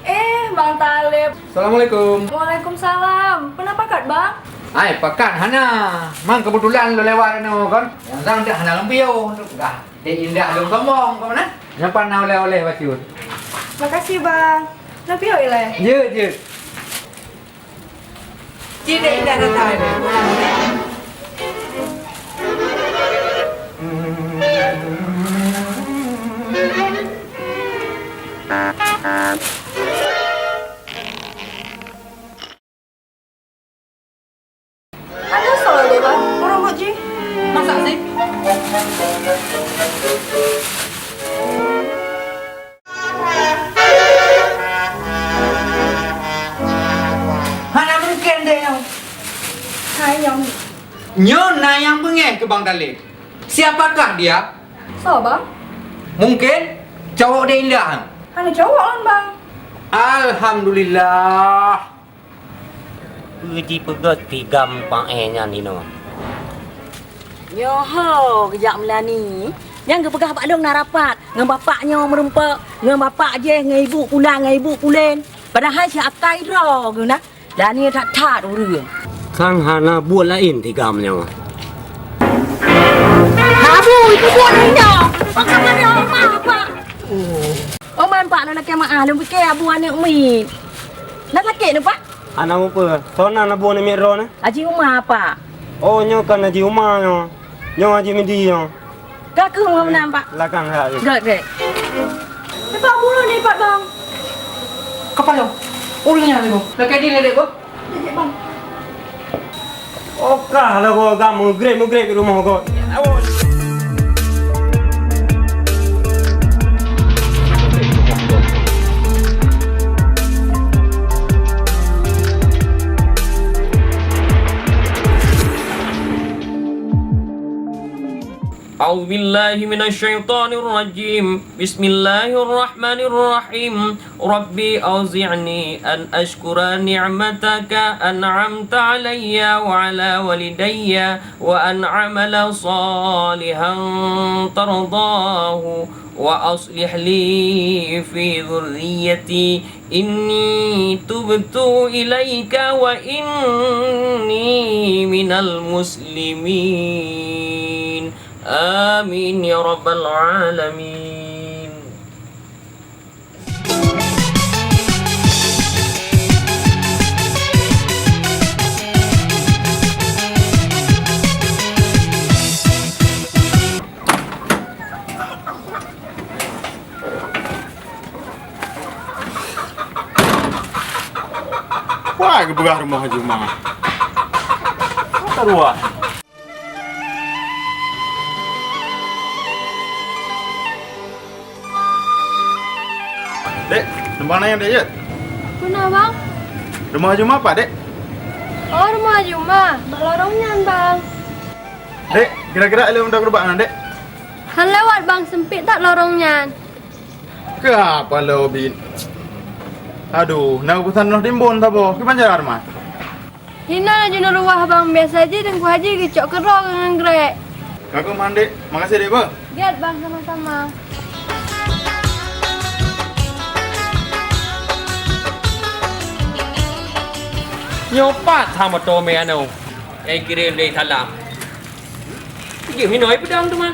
Eh, Bang Taleb. Assalamualaikum. Waalaikumsalam. Peue na pakat, Bang? Ai, pakat hana. Mang keubeutulan lôn lewat nyoe kon. Nyang sang dak hana lôn piôh, dah. Dek Indah lôn sombong kon na. Nyan pat na oleh-oleh bacut. Makasih, Bang. Lôn piôh ilée. Jeuet, jeuet. Cit dek Indah datang. Ada soe lé, Bang? Ureueng buet jih. Masak sih. Hana mungken deh nyoe. Hai, nyoe. Nyoe na nyang beungéh keu Bang Taleb. Siapakah dia? Soe, Bang? Mungken cowok dek Indah. Hana cowok lôn, Bang. Alhamdulillah. Peue jipeugét tigam paéh nyan inoe? Nyoe ho geujak meulani. Nyang geupeugah bak lôn na rapat ngon bapak nyoe meurumpok, ngon bapak jih, ngon ibu pulang, ngon ibu pulen. Padahai si akai droe geuh na, lani that-that ureueng. Sang hana buet laén tigam nyoe. Abu, itu buet nyoe. Pakon nyoe, Pak. Oman, Pak, lôn lakée meu'ah, lôn pike abu aneuk miet. Na sakét nyoe, Pak? Hana mupeue. Soe nan abu aneuk miet droeneuh? Haji Uma, Pak. Oh, nyoe kon Haji Uma nyoe. Nyoe Haji Midi nyoe. Ka keuh meunan, Pak. Lakang that. Gét, gét. Pak, bunoe ni, Pak, Bang. Kapalo. Ureueng nyan, Ibu. Lakée dilèe, Bu. Jijak, Bang. Oka lah gua gam meugreb-meugreb di rumoh gua. أعوذ بالله من الشيطان الرجيم. بسم الله الرحمن الرحيم. رب أوزعني أن أشكر نعمتك أنعمت علي وعلى والدي وأن أعمل صالحا ترضاه وأصلح لي في ذريتي إني تبت إليك وإني من المسلمين. آمين يا رب العالمين. Wah, geupeugah rumoh Haji Uma. Masa ruah. Dek, numpang nanya Dek jeuet. Peue na, Bang? Rumoh Haji Uma pat, Dek? Oh, rumoh Haji Uma. Bak lorong nyan, Bang. Dek, gerak-gerak lé, udah geubak na, Dek. Han lewat, Bang, sempit that lorong nyan. Keuhai paloe ubit. Aduh, na urusan noh timbon saboh. Kiban cara, Mak? Hinoe laju neuruwah, Bang. Biasa jih Teungku Haji geucok keudroe ngon grek. Ka keuh, Mak, Dek. Makasih, Dek, beuh. Gét, Bang, sama-sama. Nyoe pat that moto mé anoe. Eh, kirém lé salam. Jih hinoe peudong teuma.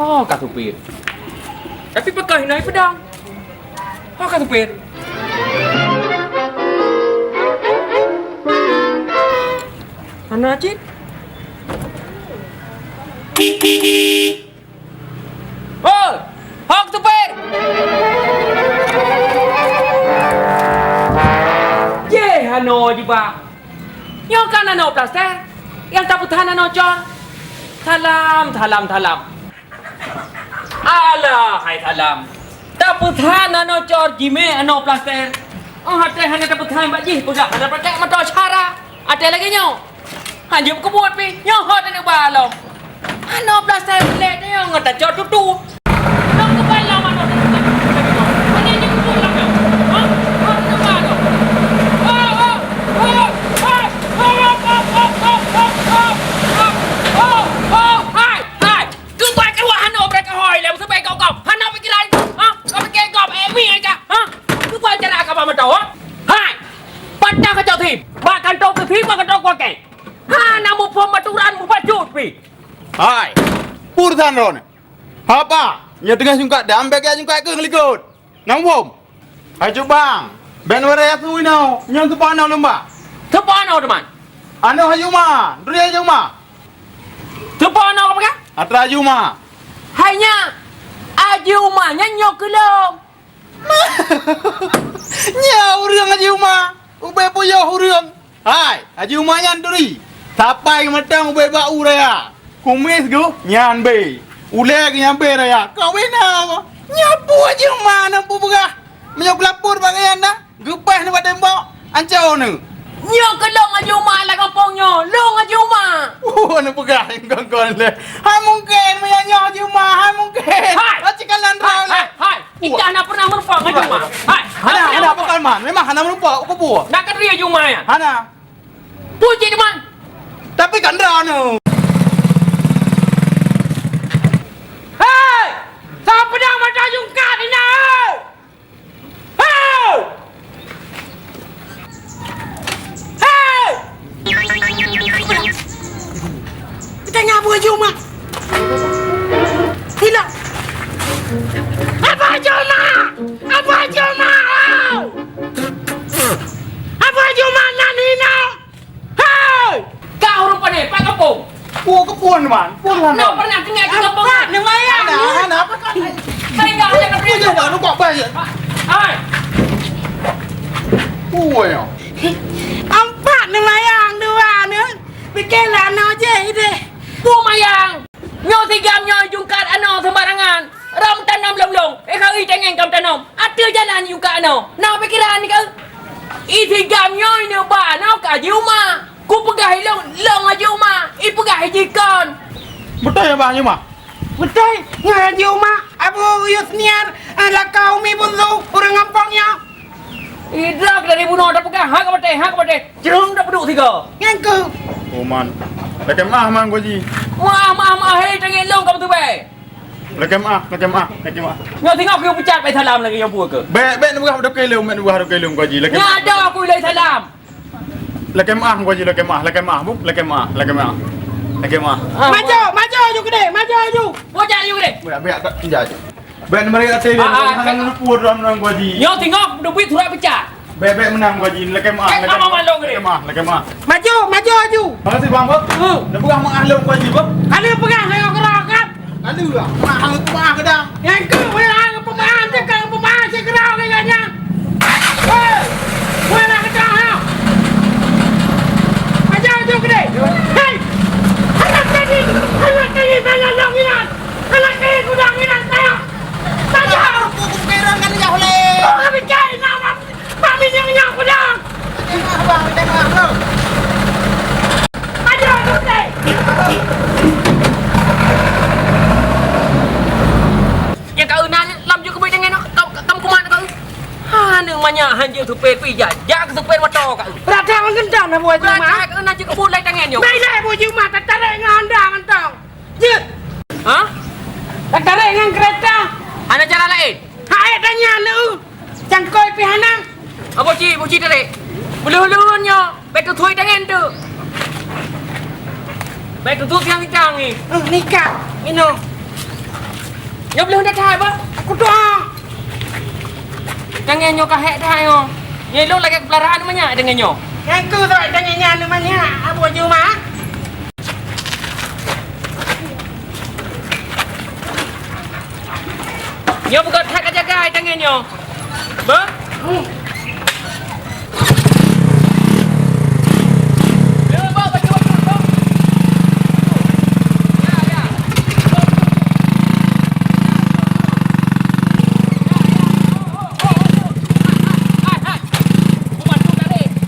Oh, ka supir. Tapi pakon hinoe peudong. Ho ka supir. Hana cit. Hoi! Ho ka supir! Yeh, hana jiba. Nyoe kan aneuk plaster nyang tapeuthan aneuk cor. Salam, salam, salam. Alah, hai salam. Tapeuthan aneuk cor jimek aneuk plaster. Oh, até hana tapeuthan bak jih, peugah hana pakai moto cara. Até lagèe nyoe. Hanjeuet keubuet pih, nyoe hot aneuk ba lom. Aneuk plaster lé nyoe ngon tacok tutu. Lom keubai lom aneuk. Hana jeuet keubuet lom nyoe. Ha? Hot aneuk ba lom. Oh, oh, oh, oh, oh, oh, hai, hai. Keubai keuluwa hana beureukah hôi lé, seubab kau, kau hana pikiran, ha? Kau pikir kau, eh, mi aja, ha? Keubai cara kau ba mata, ha? Hai! Patah kacok sim, bak kantô keusim, bak kantô kuakèe. Hana muphom aturan, mupacut pih. Hai! Peue urusan droeneuh? Haba, nyoe teungoh sungkat dam, bèk gaya sungkat keuh ngon likot. Na muphom? Hai Cut Bang, bèk neuwaréh asu inoe, nyoe teupeue aneuk lôn ba. Teupeue aneuk teuma? Aneuk Haji Uma, turi Haji Uma. Teupeue aneuk ka peugah? Atra Haji Uma. Hai nyak, Haji Uma nyan nyoe keu lôn. Nyoe ureueng Haji Uma, ubé puyoh ureueng. Hai, Haji Uma nyan turi. Sapai mantong ubé bak u raya. Kumis geuh nyan bé. Ulèe geuh nyan bé raya. Kawin na apa? Nyoe peue Haji Uma na peue peugah. Meunyoe kulapor bak gobnyan na, geupah nibak tembok, ancô neuh. Nyoe keu lôn Haji Uma lam gampông nyoe. Lôn Haji Uma. Oh, na peugah kon-kon lé. Hai mungken meunyoe nyoe Haji Uma, hai mungken. Hai! Aci kalan hai, hai, hai. Ikah hana pernah meureumpok ngon Juma. Hai, hana, hana, hana pernah meureumpok. Bukan man. Memang hana meureumpok, keupeue? Nak keu Juma nyan? Hana. Peue cit Juma? Tapi kan droeneuh. Hei! Soe peudong mata jungkat inan, hei! Hei! Hei! Tanya Abu Haji Umar. Hilang. Abu Haji Umar! Abu Haji Umar! Abu Haji Umar nan hina! Hei! Kah ureueng pane, pat gampông? Oh, keupeue, Man? Peue hana? Nyoe pernah tinggai di gampông? Pat neumayang. Hana, hana, apa kan? Sehingga hana keupeue. Peue jaweueb, nu kok baik? Hai! Peue nyoe? Ampat neumayang dua nyoe. Pike lah na jih deh. Peue mayang? Nyoe sigam nyoe jungkat anoe seumbarangan. Ram tanom lom-lom. Eh, kari tangen kam tanom. Ateueh jalan jungkat anoe. Na pikeran keu? I sigam nyoe neuba anoe keu Haji Uma. Kupeugah ilong, long Haji Uma. Ipeugah ijikon. Beutôi ya, Bah Haji Uma? Beutôi, ngon Haji Uma, Abu Yusniar, eh, lakau Umi Bunsu, ureueng gampông nyoe. Idrak dari bunoe tapeugah, ha ka batèe, ha ka batèe. Jeuem tapeuduek sigoe. Nyan keuh. Oh, Man. Lakèe meu'ah, Man, Haji. Meu'ah, meu'ah, meu'ah, hei, tangieng lôn ka beuteubai. Lakèe meu'ah, lakèe meu'ah, lakèe meu'ah. Nyoe singoh keu peucat bai salam lagèe nyoe buet keuh. Bèk, bèk neupeugah dok ilôn, bèk neupeugah dok ilôn, Haji. Lakèe meu'ah. Nyan ada aku ilai salam. Lakèe meu'ah, Haji, lakèe meu'ah, lakèe meu'ah, Bu. Lakèe meu'ah, lakèe meu'ah. Lakèe meu'ah. Ah, maju, maju aju keudéh, maju aju. Bujak aju keudéh. Bèk, bèk, tak, tinjau aju. Bèk neumari até dia, ah, ah, hana lôn luput dalam nang, Haji. Nyoe singoh neubiet surat peucat. Bèk, bèk meunang, Haji. Lakèe meu'ah, eh, lakèe meu'ah. Lakèe meu'ah, lakèe meu'ah. Maju, maju aju. Makasih, Bang, Bu. Hmm. Neupeugah meu'ah lôn, Haji, Bu. Ka lheueh peugah lagèe keudroe kan. Lalu lah, meu'ah hana teupeu keudang. Nyang keuh, wéh, hana peumeu'ah, teuka peumeu'ah, sikureueng lagèe nyan. Hei! Wéh, lah keudang, ha! Aja ujong keudéh. Hei! Anak tadi, anak tadi, saya long inan. Anak tadi, kudang inan, saya. Saya. Aku kepikiran kan, ya, oleh. Kau kepikiran, nama? Mak minyeuk nyak peudong. Tengok, Abang, tengok, Abang. Aduh, aduh, teh. Nyang ka eunan lam jeuet keubeue tangen, ka, ka, ka meukuman ka. Hana manyak han jeuet supé pih jak, jak keu supé moto ka. Radang gendang na buah juma. Radang ka eunan jeuet keubeue lai tangen nyoe. Mai lai buah juma, tatarek ngon honda mantong. Jeuet. Ha? Tatarek ngon kereta. Hana cara laén? Hai tanya lu. Cangkôi pih hana. Apo ci, apo ci tarek? Ulôn-ulôn nyoe, bèk teutui tangen tu. Bèk teutui siang-siang ni. Eh, nikah, minum. Nyoe belum dah thai, Bang. Kudoe! Tangai nyoe ka hék that nyoe. Nyoe lôn lagèe keupeularan manyak tangai nyoe. Nyang keu surat tangai nyan manyak, Abu Juma. Nyoe beugöt that ka jaga tangai nyoe. Beuh?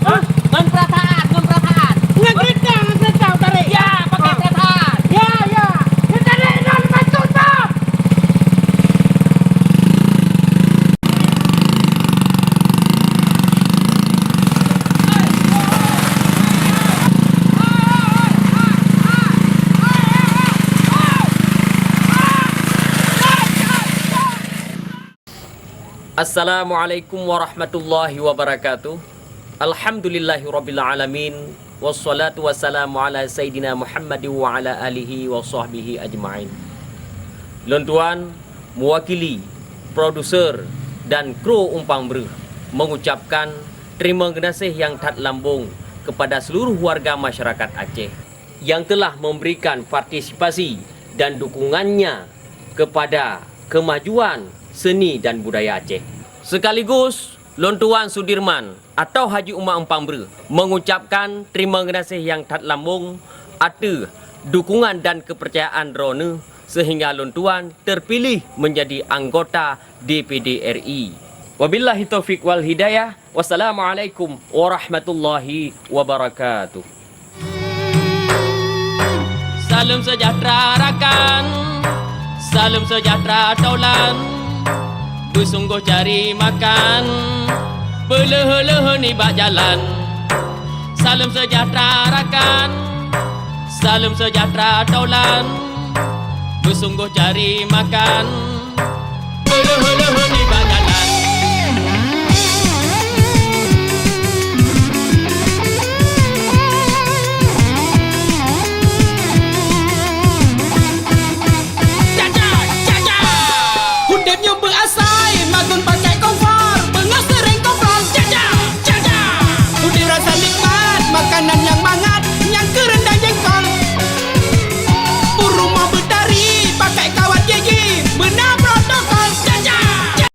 Hah? Ngon peurasaan, ngon peurasaan. Ngon keureuta, ngon keureuta tarék. Ya, pakai peurasaan. Ya, ya. Tarék ngon lima ratus, Bang. Assalamualaikum warahmatullahi wabarakatuh. Alhamdulillahirabbil alamin. Wassalatu wassalamu ala sayyidina Muhammadin wa ala alihi wa sahbihi ajmain. Lôn tuan mewakili produser dan kru Umpang Breuh mengucapkan terima geunaséh nyang that lambông kepada seluruh warga masyarakat Aceh yang telah memberikan partisipasi dan dukungannya kepada kemajuan seni dan budaya Aceh. Sekaligus lôn tuan Sudirman atau Haji Uma Umpang Breuh mengucapkan terima geunaséh nyang that lambông ateueh dukungan dan keupeurcayaan droeneuh seuhingga lôn tuan terpilih menjadi anggota D P D R I. Wabillahi taufiq wal hidayah. Wassalamualaikum warahmatullahi wabarakatuh. Saleuem seujahteura rakan, saleuem seujahteura tolan, beusunggoh cari makan, beuleuhe-leuhe nibak jalan. Saleuem seujahteura rakan, saleuem seujahteura tolan, beusunggoh cari makan,